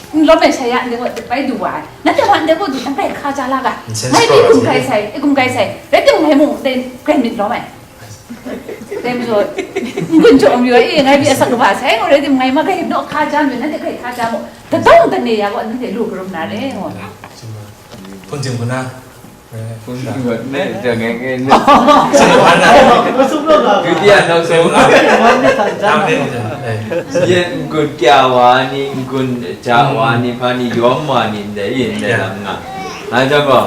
N lawm ai sha ya, ndai gaw bai du wa ai. Nanhte wa ndai gaw du, nang bai hka ja la ga. Nsen Ngai scroll i gum ai. Gai sai, i gum gai sai. Rai timung ngai mung dai gai myit lawm ai. Dai majaw, n gun jaw mayu ai, i ngai pyi asak kaba sai, ngu rai timung ngai ma gai naw hka ja myit, nanhte gai hka ja mu. Dadawng dane ya gaw, nanhte lu karum na re, ngu. Hpun ting hpun na. Hpun ting hpun na. Dutiya naw sung. Ye n gun kya wa ni, n gun ja wa ni, hpa ni, yawm wa ni, ndai yin ndai lam nga. Nga jang gaw,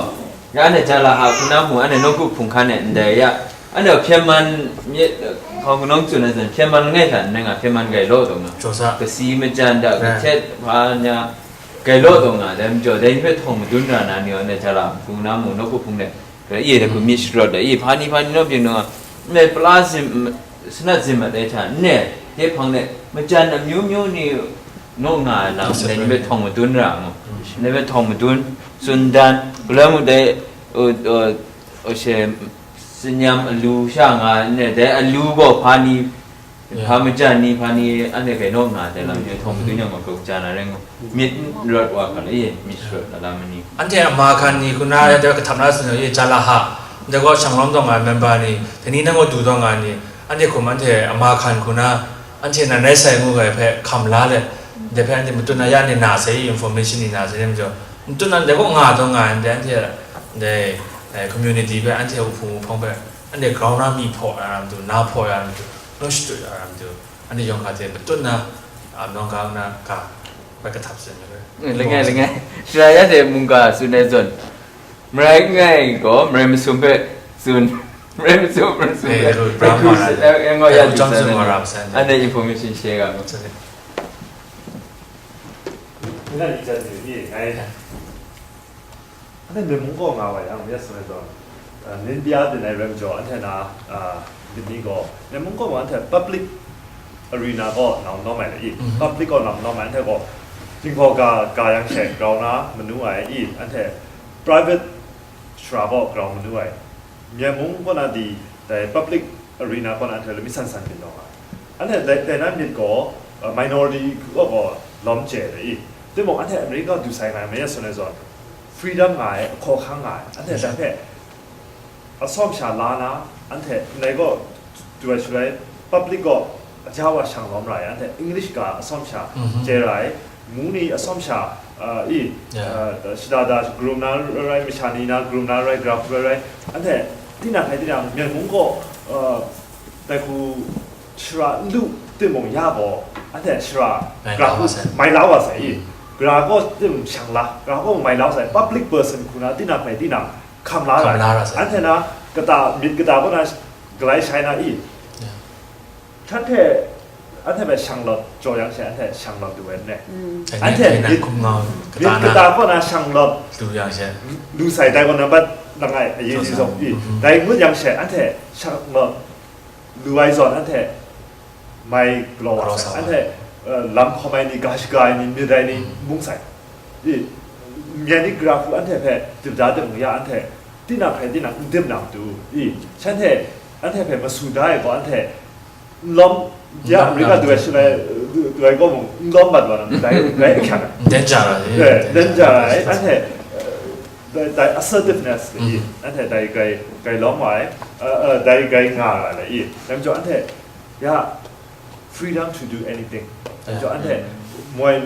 ya anhte ja la ha hku na mu, anhte nawku hpung hkan e ndai ya, anhte hpyen man myit, hkau kanawng tsun ai zawn, hpyen man langai hta n rai nga, hpyen man gai law taw nga. Jaw sa. Kasi majan da, Rai. Kahtet hpa nya, gai law taw nga, dai majaw, dai ni hpe htawng madun ra na ni, anhte ja la hku na mu, nawku hpung de, Rai, i, dai hku myit sharawt ai, i, hpa ni, hpa ni naw byin naw nga, ndai pala zim, sanat zim mat ai hta, n e, hte hpang de, majan amyu myu ni naw nga ai lam, ndai ni hpe htawng madun ra mu. Ndai hpe htawng madun, tsun dan, galoi mung dai, o, o, o she, tsin-yam alu sha nga, n e, dai alu gaw hpa ni, Ya. Hpa majan ni, hpa ni, anhte gai naw nga ai lam, mm, hte htawng madun yang gaw, grau kaja na rai ngu. Myit n rawt wa hkra le, myit sharawt na lam ni. Anhte a ma hkan ni hku na, ya, dai kahtap na tsun ai, ja la ha. Ndai gaw, shanglawm taw nga ai member ni, dai ni nang gaw du taw nga ai ni, anhte hkum anhte a ma hkan hku na, anhte nan rai sai ngu ga ai hpe hkam la let, ndai hpe anhte matut na ya ni na sai, information ni na sai, dai majaw, matut na ndai gaw nga taw nga ai, ndai anhte, ndai, eh, community hpe, anhte a wuhpung wuhpawng hpe, anhte grau na mi hpaw ya na matu, na hpaw ya na matu, Naw shachyut ya ra matu, anhte yawng hkra hte matut na, a, nawng ga na ga, bai kahtap tsun ai. Mm, langai, langai. Shara ya de mungga tsun ai zawn, marai n rai gaw, marai masum hpe tsun, marai masum, marai masum hpe, eh, hkru, hkru, eh, eh, ngawt ya, hkru, tsun ai, anhte information share ga mu. Anhte Myen mung kaw nga wa yang, ya tsun ai zawn, uh, India byin ai rai majaw, anhte na, uh, byin ni gaw, Myen mung kaw ma anhte public arena kaw nau nawm ai le i, mhm, public kaw nau nawm ai, anhte gaw, jinghpaw ga, ga yang she grau na manu ai i, anhte private shara kaw grau manu ai. Myen mung kaw na di, dai public arena kaw na anhte lami san san byin nawng ai. Anhte dai, dai na myit gaw, uh, minority group kaw gaw lawm chye ai i. Timung, anhte America du sai nga ai, ma ya tsun ai zawn, freedom nga ai, ahkaw hkang nga ai. Anhte dai hpe atsawm sha la na, anhte ndai gaw du ai shaloi, public gaw aja wa shang lawm ra ai, anhte English ga atsawm sha, mhm, chye ra ai, mung ni atsawm sha, uh, i, ya, uh, shada da grum na rai, masha ni na grum na rai, gra hku rai rai, anhte tinang hkai tinang Myen mung gaw, uh, dai hku shara n lu timung ya gaw, anhte shara mai gra la hku wa sai, mai la wa sai i, mm, gra gaw tim shang la, gra gaw mai la wa sai, public person hku na tinang hkai tinang hkam la ra, hkam la ra sai, anhte na kata myit kata kaw na galai shai na i, ya, htan hte anhte hpe shanglawt jaw yang she, anhte shanglawt du ai n re? Mm. Anhte myit, myit kata kaw na shanglawt du yang she, lu sai, dai gaw nambat langai aye jaw si sa zawn i, mm-hmm, dai ngut yang she, anhte shanglawt lu ai zawn, anhte mai galaw wa sai, anhte, uh, lam hkawm ai ni, ga shaga ai ni, myit ai ni, mm, bung sai. I, myen ni gra hku anhte hpe dip da dip mu ya, anhte tinang hkai tinang n dim na matu i, shanhte, anhte hpe masu da ai gaw, anhte n lawm, ya, America du ai shaloi, du, du ai gaw mung, n lawm mat wa na, ndai, ndai ahkyak ai. Danger ai, eh, danger ai, anhte, uh, Dai, dai assertiveness le i, anhte dai gai, gai lawm wa ai, uh, uh, dai gai nga ra le i, dai majaw anhte, ya, freedom to do anything. Dai majaw anhte, moi,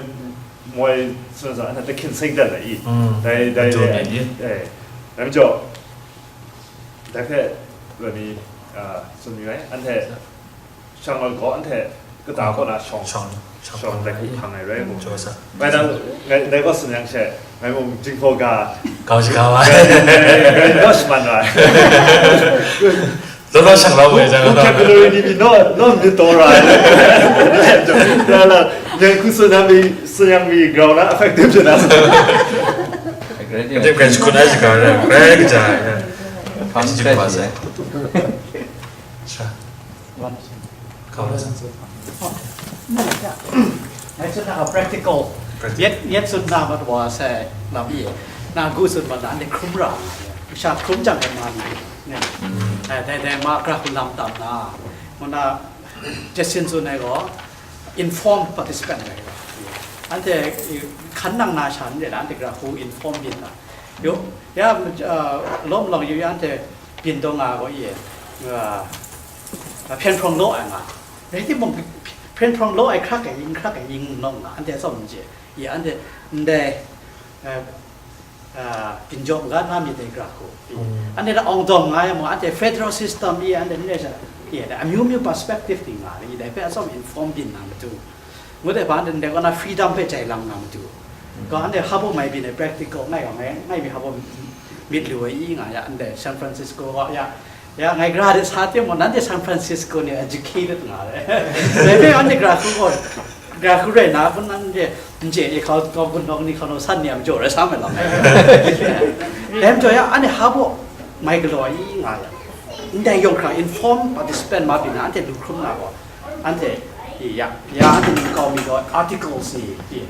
moi, so, so, anhte hkyin seng dat le i, dai, dai, dai, eh, dai majaw, dai hpe, lani, uh, tsun mi ai, anhte, Shang gaw anhte kata kaw na shawng, shawng, shawng shawng dai hku hpang ai rai mu. Jaw sa. Bai nang, ngai, ngai gaw tsun yang she, ngai mung jinghpaw ga. Kau shi kau ai. Ngai, ngai, ngai naw shi man rai. Law law shang lau wai jang. Vocabulary ni mi naw, naw mi taw rai. La la, ngai hku tsun yang mi, tsun yang mi grau na effective je na. Effective kan shi kun ai shi kau rai. Rai kaja. Kan shi kun ai. Sha. Wan. Kau la san. Oh, nang ya. Ngai tsun na practical. Practical. Yet, yet tsun na mat wa sai lam ye. Na gu tsun mat na, ande hkrum ra. Sha hkrum jang kan ma ni. Ne. Eh, dai, dai ma kra hkrum lam tam na. Muna, Justin tsun ai gaw, informed participant ai gaw. Ante, eh, hkan nang na sha n re la, ante kra hku informed yin na. Yo, ya, uh, lawm long yu ya ante byin taw nga gaw i, uh, hpyen hprawng law ai nga. Rai timung, hpyen hprawng law ai hkrak ai yin, hkrak ai yin law nga, ante atsawm n je. I ante ndai, uh, uh, byin jaw ga na myit dai gra hku. I, ante da awng dawm nga ya mung, ante federal system i, ante ndai sha, i, amyu myu perspective ting nga, i, dai hpe atsawm inform byin na matu. Ngut ai hpa ndai kaw na freedom hpe jai lang na matu. Kaw ndai hpa baw mai byin ai practical ngai gaw ngai, ngai mi hpa baw myit lu ai i nga ya, ndai San Francisco gaw ya, ya ngai gra de sa teng mung, nanhte San Francisco ni educated nga ai. Dai hpe anhte gra hku gaw, gra hku rai na, hpun nanhte n chye ni hkau, kau hpun nawng ni hkau naw san ni a majaw rai sa mai lam ai. Dai majaw ya, anhte hpa baw mai galaw ai i nga ya. Ndai yawng hkra inform participant ma byin na, anhte lu hkrum na gaw, Anhte, ya, ya, anhte myit kau mi gaw articles ni, ya,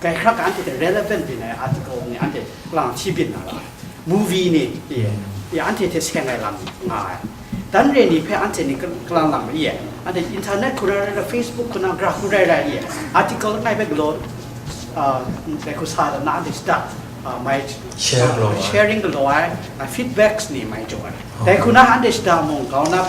grai hkrak anhte hte relevant byin ai article ni anhte kalang hti byin na ra ai. Movie ni, ya, ya, anhte hte seng ai lam nga ai. Dan re ni hpe anhte ni ka-, kalang lang, ya, anhte internet hku rai rai, Facebook hku na, gra hku rai rai, ya, article langai hpe galaw, ah, dai hku sa dan na anhte shada, ah, mai share galaw ai, sharing galaw ai, ah, feedbacks ni mai jaw ai. Dai hku na anhte shada mung grau na,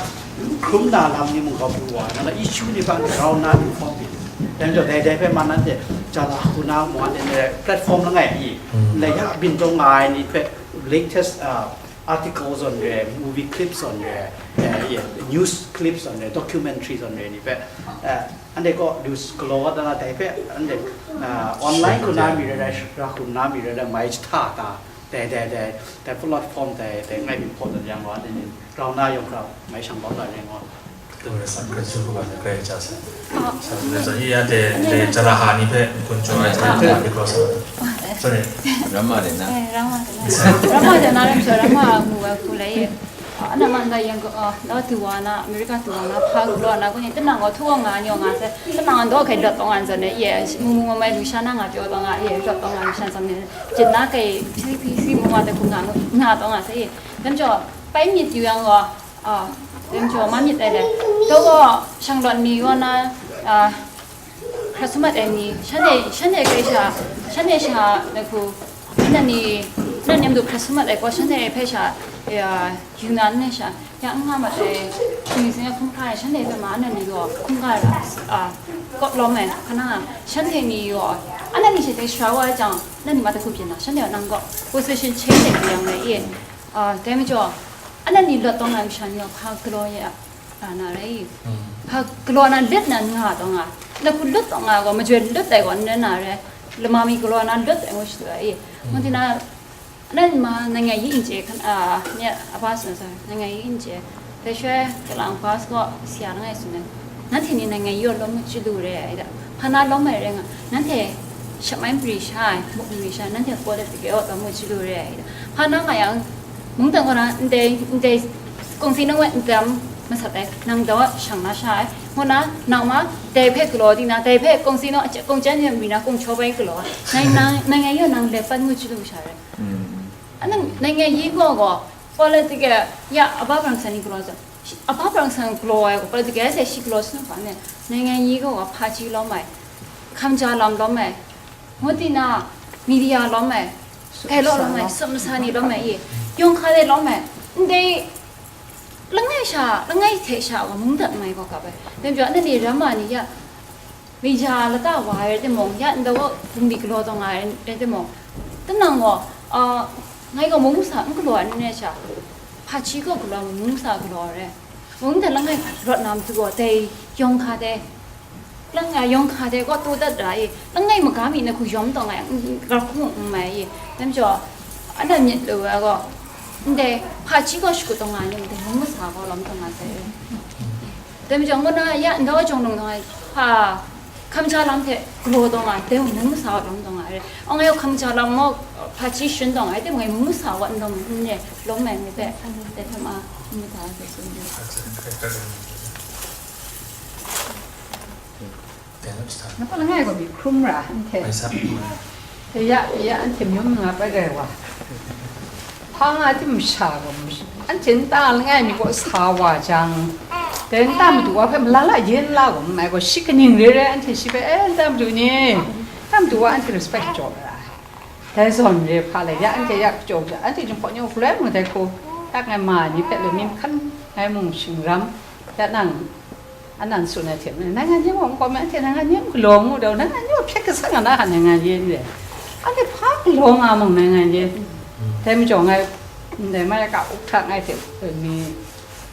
hkrum na lam ni mung grau pru wa ai, nang issue ni hpe grau na lu hkawm byin. Dai majaw dai, dai hpe man anhte ja la hku na mung anhte platform langai i, lai ya byin taw nga ai ni hpe latest, ah, article zawn re, movie clip zawn re, eh, news clip zawn re, documentary zawn re ni hpe, eh, anhte kaw lu galaw wa da na dai hpe anhte, ah, online hku na mi rai rai, ra hku na mi rai rai, mai jahta ta, Dai, dai, dai, dai platform dai, dai ngai mi hpaw dat yang gaw, dai ni grau na yawng hkra mai shang bau dat yang gaw. Dai san hkra su hkra hkra ja sa. Sa sa sa iya dai, dai jara ha ni hpe kun chawng ai jara ha ni hpe sa. Sorry. Rama de na. Eh, Rama de na. Rama de na lam sa, Rama mu wa ku lai. Ana man da yang ko, ah, la tu wa na, America tu wa na, pa ku lo na, ko ni tenang ko tu wa nga nyo nga se, tenang do kai dot tong an zan ne, ye, mu mu mai lu sha na nga pyo tong a, ye, dot tong an sha zan ne, jin na kai, phi, phi, phi, mu wa de ku nga, nga tong a se, ye. Dem jo, pai myit yu yang ko, ah, dem jo, ma myit ai le. To ko, shang lon mi wa na, ah, Hkra sumat ai ni, shanhte, shanhte hpe sha, shanhte sha, na hku, na ni, na nem du hkra sumat ai gaw, shanhte hpe sha, ya, yu na n sha, ya n nga mat ai, hpung zing ai hkungga ai, shanhte hpe ma, na ni gaw, hkungga ai, a, kawp lawm ai, hkana, shanhte ni gaw, a na ni hte sara wa ai jang, na ni ma hta hku byin na, shanhte gaw nang gaw, position change ai hku yang rai i, a, dai majaw, a na ni lawt tawng ai masha ni gaw, hpa galaw ye a. Hpa na rai i? Hpa galaw na lit na n nga taw nga, na hku lut taw nga gaw, majoi lut ai gaw n rai na rai, lama mi galaw na lut ai ngu shadu ai i? Ngu di na, na ma nangai yi n chye, hkan, a, nye a ba tsun sa, nangai yi n chye, dai shuai kalang bas gaw, si ya langai tsun ai, nanhte ni nangai yi gaw lawm ngut chyalu re ai da, hpa na lawm ai rai nga, nanhte shamai mari sha ai, muk mari sha ai, nanhte politics e gaw lawm ngut chyalu re ai da, hpa na nga yang, Mungdan kaw na ndai, ndai kungsi nang e n tam masat ai, nang daw shang na sha ai, ngu na, nang ma, dai hpe galaw di na, dai hpe kungsi nang a kung jan yang mi na kung chaw bai galaw, nang, nang, nang ngai yaw nang lep pat ngu chyalu sha rai. Anang, nang ngai yi gaw gaw, politics e, ya, a ba brang san ni galaw zawn, a ba brang san galaw ai gaw, politics e sai shi galaw sung hpa ne, nang ngai yi gaw gaw, hpa chyi lawm ai, hkam ja lam lawm ai, Ngu di na, media lawm ai, Gailaw lawm ai, sum masa ni lawm ai i, yawng hka de lawm ai, ndai langai sha, langai hte sha wa mungdan mai gaw kap ai. Dai majaw, nanhte ramma ni ya, maya lata wa ai rai timung, ya ndai wa bungli galaw taw nga ai rai timung, tinang gaw, a, ngai gaw mung masa n galaw ai n rai sha, hpachi gaw galaw, mung masa galaw ai rai. Mungdan langai rawt na matu gaw, dai yawng hka de, langai yawng hka de gaw tu dat ra i, langai maga mi na hku yawm taw nga ai, n-, n-, ga hku n mai i, dai majaw, anhte myit lu ai gaw, ndai hpachi gaw shakut taw nga ai ni, ndai mung masa gaw lawm taw nga sai i. Dai majaw, ngu na ya, ndai wa jawng lung taw nga ai, hpa hkamja lam hte galaw taw nga ai, dai mung masa gaw lawm taw nga ai. Ang yawng hkamja lam gaw, hpachi shun taw nga ai, dai mung mung masa gaw n lawm, n re, lawm ai ni hpe, dai hpe ma, n mata ai hpe tsun de. Napa langai gaw myit hkrum ra, anhte. Hpe ya, hpe ya, anhte myum nga bai rai wa. Hpa nga tim sha gaw, anhte nta langai mi gaw sa wa jang, dai nta madu wa hpe malala yen la gaw, mai gaw shi kaning re re, anhte shi hpe, "Eh, nta madu ni, nta madu wa anhte respect jaw ra." Dai zawn re hpa le, ya anhte ya kachyaw ja, anhte jinghpaw ni hku loi mung dai hku, tak ngai ma ni hpe le myit hkan ngai mung shingram, ya nang, Anan tsun ai hte maren, nangan ye mung n kawm ai, anhte nangan ye mung galaw ngu dau, nangan ye mung hpyet gasat nga na hka nangan ye n re, anhte hpa galaw nga mung nangan ye, dai majaw ngai, ndai mai ka up hta ngai hte mi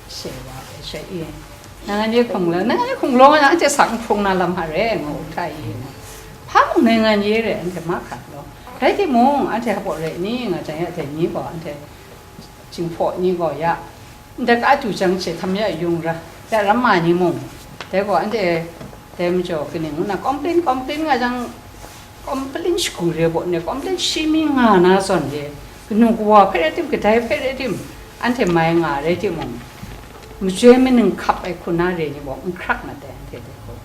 she wa ai she i, nangan ye hkum galaw, nangan ye hkum galaw nga na, anhte sak n hkrung na lam hta re, ngu up hta i, hpa mung nangan ye re, anhte mahkra galaw, rai timung, anhte hpaw re ni nga jang ya, dai ni gaw, anhte jinghpaw ni gaw ya, ndai ka du jang she htam ya yung ra, ya ramma ni mung, dai gaw anhte dai majaw kaning ngu na complain, complain nga jang, complain shagu re baw ne, complain shi mi nga na zawn re, kanu kawa hpe rai tim, kadai hpe rai tim, anhte mai nga rai timung, majoi maning hkap ai hku na re ni baw n hkrak na dai, anhte dai gaw.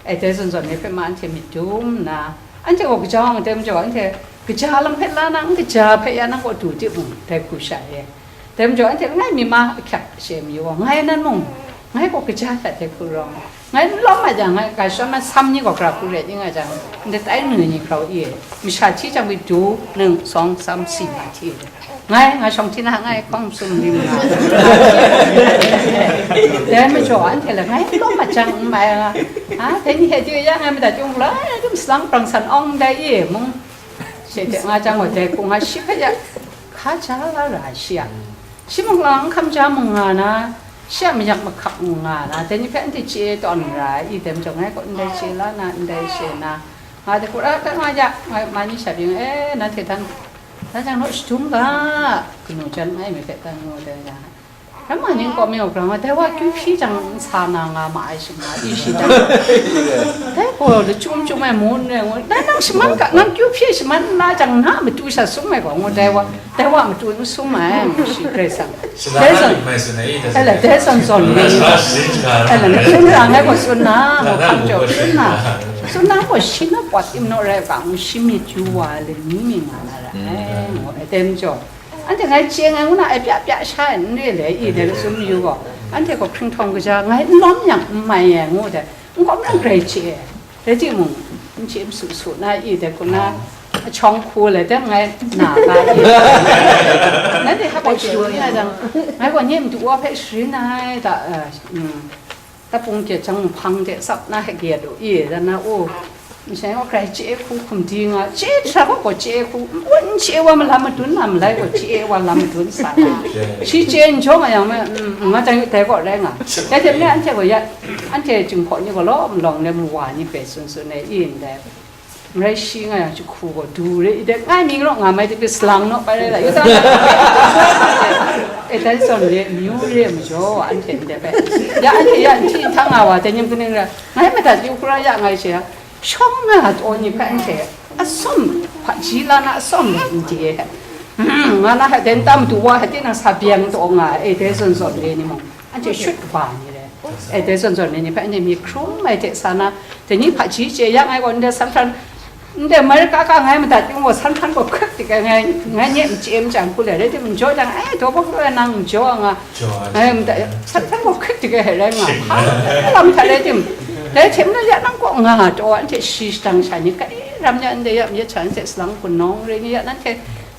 E, dai zawn zawn ni hpe ma anhte myit dum nna, anhte gaw kaja wa matai majaw, anhte kaja lam hpe la na, n kaja hpe ya nang kaw du timung, dai hku sha e. Dai majaw, anhte langai mi ma ahkyak she mayu gaw, ngai nan mung, ngai gaw kaja hta dai hku rawng, ngai n lawm ma jang, ngai ga shawm na sam ni gaw gara hku ret ning nga jang, ndai tai nu ni hkrau i e, masha hti jang mi du, ning, sawng, sam, si, ma hti. Ngai, nga shawng hti na, ngai hkawng sum rim nga. Dai majaw, anhte la, ngai lawm ma jang n mai nga. A, dai ni hte chye ya, ngai madat yung la, dum salang brang san awng ndai i mung. She hte nga jang wa dai hku nga shi hpe ya, hka ja la ra shi a. Shi mung lang hkam ja mung nga na, shi a mayak mahkap mung nga na, dai ni hpe anhte chye tawn ra i, dai majaw ngai gaw ndai chye la na, ndai she na. Nga dai hku ra hta nga ya, ngai ma ni sha byin, e, nanhte dan Dan jang naw shadum ga, kanu jan mai mi hpe dan ngu dai na. Ramma ni n kawm mi u grang, dai wa kyu hpyi jang n sa na nga ma ai shing nga, i shi dan. Dai gaw lachyum chyum ai mu n rai ngu, dai nang shaman ga, nang kyu hpyi shaman nna jang na matu sha sum ai gaw ngu, dai wa, dai wa matu n sum ai, ngu shi Karai Kasang. Dai zawn, ala, dai zawn zawn ni, ala, na hkyen ra ngai gaw tsun na, ngu hkam jaw tsun na, tsun na gaw shi na pawt im naw rai ga, ngu shi myit yu wa ai lani mi nga na ra ai, ngu ai, dai majaw, anhte ngai chye ngai ngu na ai pya pya sha ai n re le i, dai tsun mayu gaw, anhte gaw hpring htawng kaja ngai n lawm yang n mai ai ngu dai, n kawm yang grai chye ai, rai timung, n chye masu su na i, dai hku na, a shawng hku le, dai ngai na ga i, nanhte hap ai sharin ai jang, ngai gaw nye madu wa hpe sharin ai da, eh, mm. Tapung hte jang hpang hte tsap na hte kaya lu i, dan na, u, masha gaw grai chye hku hkum di nga, chye hkra gaw gaw chye hku, n chye wa malam madun na malai gaw chye wa lam madun sa na. Shi chye n jaw nga yang me, mm, nga jang dai gaw rai nga. Dai hte maren anhte gaw ya, anhte jinghpaw ni gaw law malawng le mawa ni hpe tsun tsun ai i ndai. N rai shi nga yang, jahku gaw du re, i de, ngai mying raw nga mai de, salang naw pai rai la, yu ta? E, dai zawn re, amyu re, majaw, anhte ndai bai. Ya, anhte ya, n hti n htang nga wa, dai ning kaning ra, ngai madat yu hkra ya ngai she, shawng nga taw ni hpe anhte, atsawm, hpaji la na atsawm rai n de, nga na hte, dai nta madu wa hte tinang sa byeng taw nga, e, dai zawn zawn re ni mung. Anhte shut kaba ni re. E, dai zawn zawn ni hpe anhte myit hkrum ai hte sa na, dai ni hpaji chye ya ngai gaw, ndai San Fran, ndai America ka ngai madat yung gaw, San Fran gaw hkrit dik ai, ngai, ngai nye n chye machyang hku le, rai timung, jaw jang, e, daw bawk law nang n jaw nga, ngai madat, San Fran gaw hkrit dik ai rai nga, hpa lam hta rai tim, dai hte maren ya nang kaw nga taw, anhte shi shadang sha ni, kai ram ya, ndai ya, myit sha, anhte salang hpunawng re ni ya, nanhte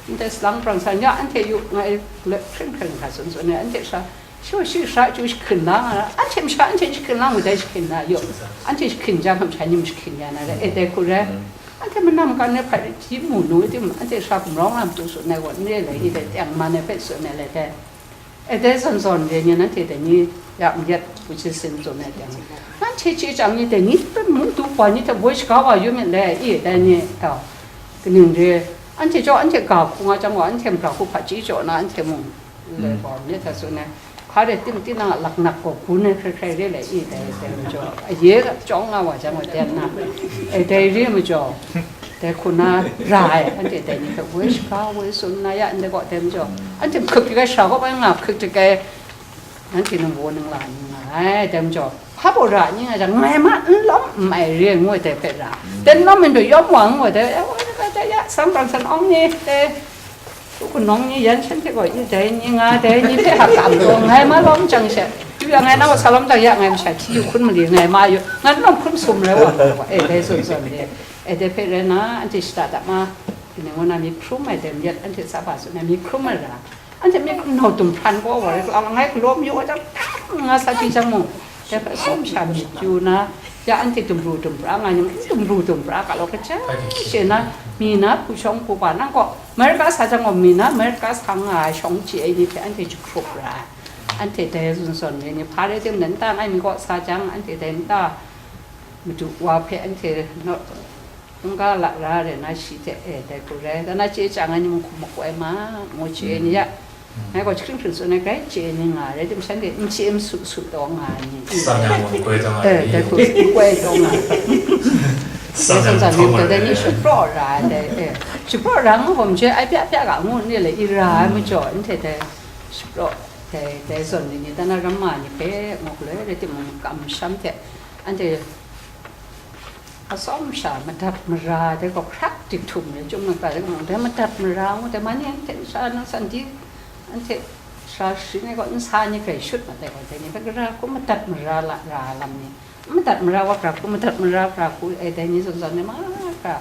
Ndai salang brang san ya, anhte yu ngai lep hkring hkring hkra tsun tsun ai, anhte sha, shi shi sha chyu shi hkrin na, anhte masha anhte shi hkrin na, ngu dai shi hkrin na, yu, anhte shi hkrin jang, masha ni mashi hkrin ya na, e dai hku rai. Anhte manam kan ai hpai rai, ji mu nu, tim, anhte sha gumrawng lam tu tsun ai, wa, n re lai, i dai, teng man ai hpe tsun ai lai dai. E dai zawn zawn re ni, nanhte dai ni, ya myit, hpu shi sin tsun ai jang, nanhte chye chyang ni, dai ni, hpe mu du wa ni hte woi shaga wa yu myit le, i dai ni, tau, kaning re, anhte jaw, anhte ga hku nga jang wa, anhte mara hku hpaji jaw na, anhte mung, le bawm ni hta tsun ai, hpa rai tim, tinang a laknak gaw gun ai hkrai hkrai re le, i dai, dai majaw, aye chyawng nga wa jang wa ten na, e dai re majaw, dai hku na ra ai, anhte dai ni hpe woi shaga, woi tsun na ya, ndai gaw dai majaw, anhte hkrik dik ai sara gaw bai nga, hkrik dik ai, nanhte nang baw nang la ni nga ai, dai majaw, hpa baw ra ni nga jang, ngai ma n lawm n mai re ngu ai dai hpe ra, dai n lawm ai daw yawm wa ngu ai dai, ya, wa, ya, ya, ya, san brang san awng ni, dai, Hku kunawng ni yan shanhte gaw, i dai ni nga, dai ni hpe hkap tam taw, ngai ma lawm jang she, yu ya, ngai na wa sa lawm jang ya, ngai masha hti yu hkun mali ngai ma yu, ngai lawm hkun sum rai wa, e dai zawn zawn de, e dai hpe rai na, anhte shada dap ma, ni ngu na mi hkrum ai dai myit, anhte tsaba tsun ai mi hkrum ai ra, anhte mi hkrum nau dum hpran gaw wa rai, ngai galaw mi wa jang, nga sa hti jang mu, dai hpe sum sha myit yu na, ya anhte dumru dumpra nga ni, dumru dumpra ga law kaja she na, mi na hpu shawng hpu ba nang gaw, America sa jang gaw mi na, America sa nga ai shawng chye ai ni hte anhte jahkrup ra ai. Anhte dai zawn zawn re ni, hpa rai tim nan ta ngai mi kaw sa jang, anhte dai nta madu wa hpe anhte naw, n ga la ra re na shi hte, e, dai hku rai, dan na chye chyang ai ni mung hkum makoi ma, ngu chye ai ni ya. Ngai gaw jahkring hkring tsun ai, grai chye ai ni nga rai tim, shanhte n chye n su su taw nga ai ni. Sang yang mung koi taw nga e, ai. Dai hku koi taw nga ai. Sang yang tsan tsan taw nga dai ni ai. Shapraw ra ai dai, e, shapraw ra ngu hkawm je, ai bya bya ga ngu ni le, i ra ai majaw, anhte dai shapraw, dai, dai zawn ni ni, dan na ramma ni hpe ngu galoi rai timung, kamsham hte anhte atsawm sha madat mara dai gaw hkrak dik htum ai, chyum na ga dai gaw, dai madat mara ngu dai, ma ni anhte sha na san di, anhte sha sharin ai gaw, nsa ni grai shut mat ai gaw, dai ni hpe gara hku madat mara la ra ai lam ni, madat mara wa gara hku, madat mara gara hku, e, dai ni zawn zawn ni ma gara,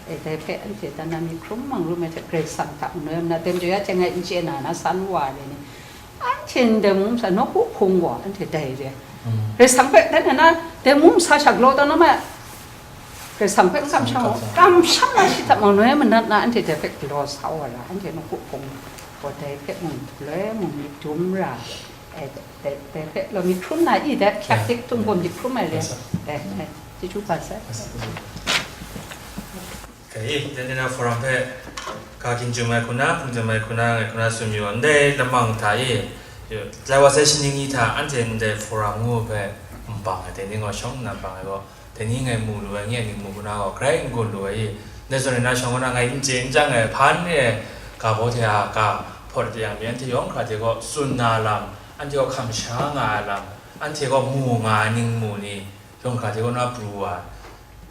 e, dai hpe anhte dan na mi hkrum mang rum ai hte, Karai Kasang hta manoi na, dai majaw ya hte ngai n chye na, na san wa ai ni, anhte ndai mung masa nawku hpung gaw anhte dai re. Karai Kasang hpe, dai na, dai mung masa sha galaw taw na ma, Karai Kasang hpe n kamsham gaw, kamsham na shi hta manoi manat na, anhte dai hpe galaw sa wa ra, anhte nawku hpung gaw dai hpe mung galoi mung myit dum ra, e, dai, dai hpe law myit hkrum na i, dai hkyak dik tung gaw myit hkrum ai re. Dai, dai, chyeju kaba sai. Dai, dai na forum hpe ka ginjum ai hku na, hpung jum ai hku na, ngai hku na tsun yu, ndai lamang hta e, lai wa sai shaning ni hta, anhte ndai forum ngu hpe n bang ai, dai ni gaw shawng nna bang ai gaw, dai ni ngai mu lu ai, nye a ning mu hku na gaw, grai n gun lu ai i, ndai zawn rai na shawng na ngai n chye n chyang ai, hpan re ai, ga baw hte a ga hpawt de yang mi, anhte yawng hkra hte gaw tsun na lam, anhte gaw hkam sha nga ai lam, anhte gaw mu nga ai ning mu ni, yawng hkra hte kaw na pru wa ai.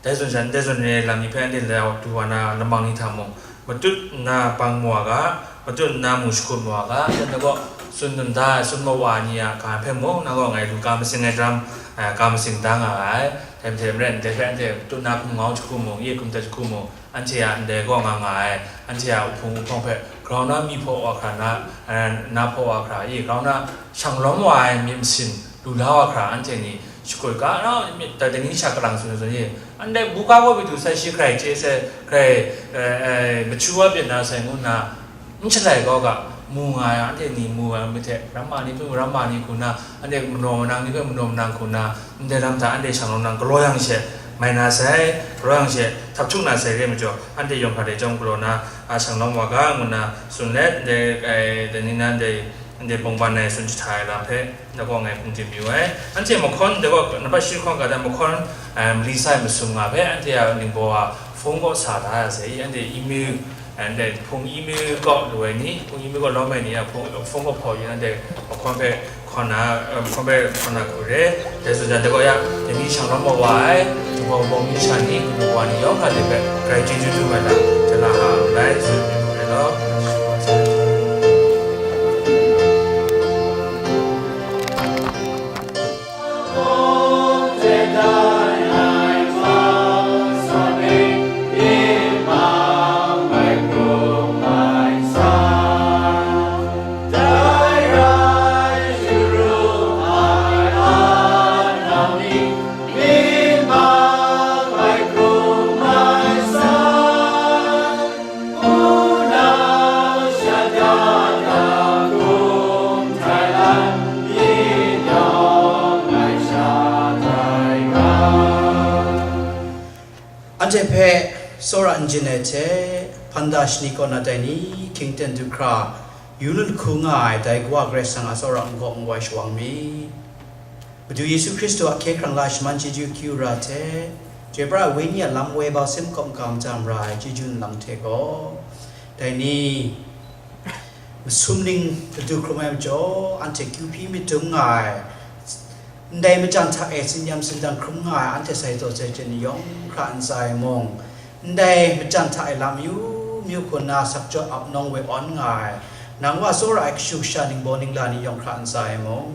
Dai zawn sha, ndai zawn re ai lam ni hpe anhte lau du wa na lamang ni hta mung, matut nna bang mu wa ga, matut nna mu shakut mu wa ga, dan na gaw, tsun dum da ai, tsun mawa ai ni a ga hpe mung, na gaw ngai lu ka masing ai daram, eh, ka masing da nga ai. Dai mahtang maren, dai hpe anhte matut nna hkum ngau jahku mung, ye hkum dat jahku mung, anhte a ndai gaw nga nga ai, anhte a uhpung uhpawng hpe grau na mi hpaw wa hkra na, eh, na hpaw wa hkra, ye grau na shang lawm wa ai myit masin lu la wa hkra, anhte ni shakut ga, nau myit dai ni sha kalang tsun ai zawn e, ndai buga gaw bai du sai, shi hkrai chye sai, hkrai, eh, eh, machu wa byin na sai ngu nna, n shalai kau ga, mu nga ai, anhte ni mu ai myit hte, ramma ni hpe ramma ni hku na, anhte manaw manang ni hpe manaw manang hku na, ndai lam hta anhte shang lawm nang galaw yang she, mai na sai, galaw yang she, htaphtuk na sai re majaw, anhte yawng hkra de chyawm galaw na, a, shang lawm wa ga, ngu na tsun let, ndai, ai, dai ni na ndai, ndai bawngban ai tsun jahta ai lam hpe, na gaw ngai hpung tim yu ai. Anhte mahkawn, dai gaw, nampat shi hkawng ga dan mahkawn, em, mali sa ai masum nga hpe, anhte a ningbaw a hpung kaw sa da ai sai, anhte email, ndai hpung email kaw lu ai ni, hpung email kaw lawm ai ni a hpung, hpung kaw hpaw yu na, ndai mahkawn hpe hkawn na, em, mahkawn hpe hkawn na hku re. Dai zawn jang, dai gaw ya, dai ni shang lawm wa ai, ningbaw bawng ni sha ni, ningbaw wa ni yawng hkra de hpe, grai chyeju dum ai lam, jala ha ai, tsun ai hku re law. Anhte hpe tsawra n jin ai hte, hpang da shani kaw na dai ni, hkying ten du hkra, yu lu lahku nga ai dai Kawa Karai Kasang a tsawra n-gaw n-wai shawang mi. Madu Yesu Hkristu a hkye hkrang la shaman chyeju akyu ra hte, Chyoi pra ai Wenyi a lam woi bau sin makawp makam ja mara ai chyeju nlang hte gaw, dai ni, masum ning ladu hkrum ai majaw, anhte kyu hpyi myit dum nga ai, ndai majan hta e tsin-yam tsindang hkrum nga ai anhte sai taw sai hte ni yawng hkra ntsa ai mung, ndai majan hta e lam yu myu hkun na sakjaw ap nawng we awn nga ai, nang wa tsawra ai kashu kasha ningbaw ningla ni yawng hkra ntsa ai mung,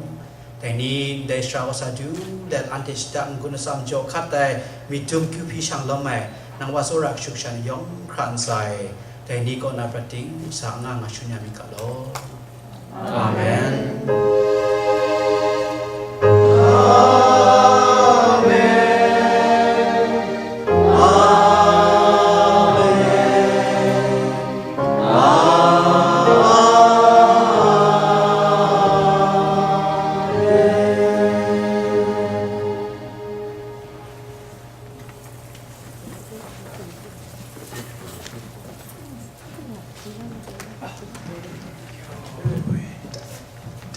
dai ni ndai sara kau sa du let anhte shada n-gun atsam jaw hkat ai myit dum kyu hpyi shang lawm ai, nang wa tsawra ai kashu kasha ni yawng hkra ntsa ai, dai ni kaw na prat ting, sa nga nga shun ya mi ga law. Amen.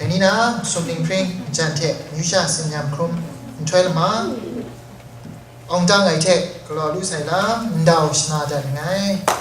Dai ni na, sum ning hpring, jan hte, amyu sha tsin-yam hkrum, nhtoi lama, awng dang ai hte, galaw lu sai lam, ndau shana dat nngai.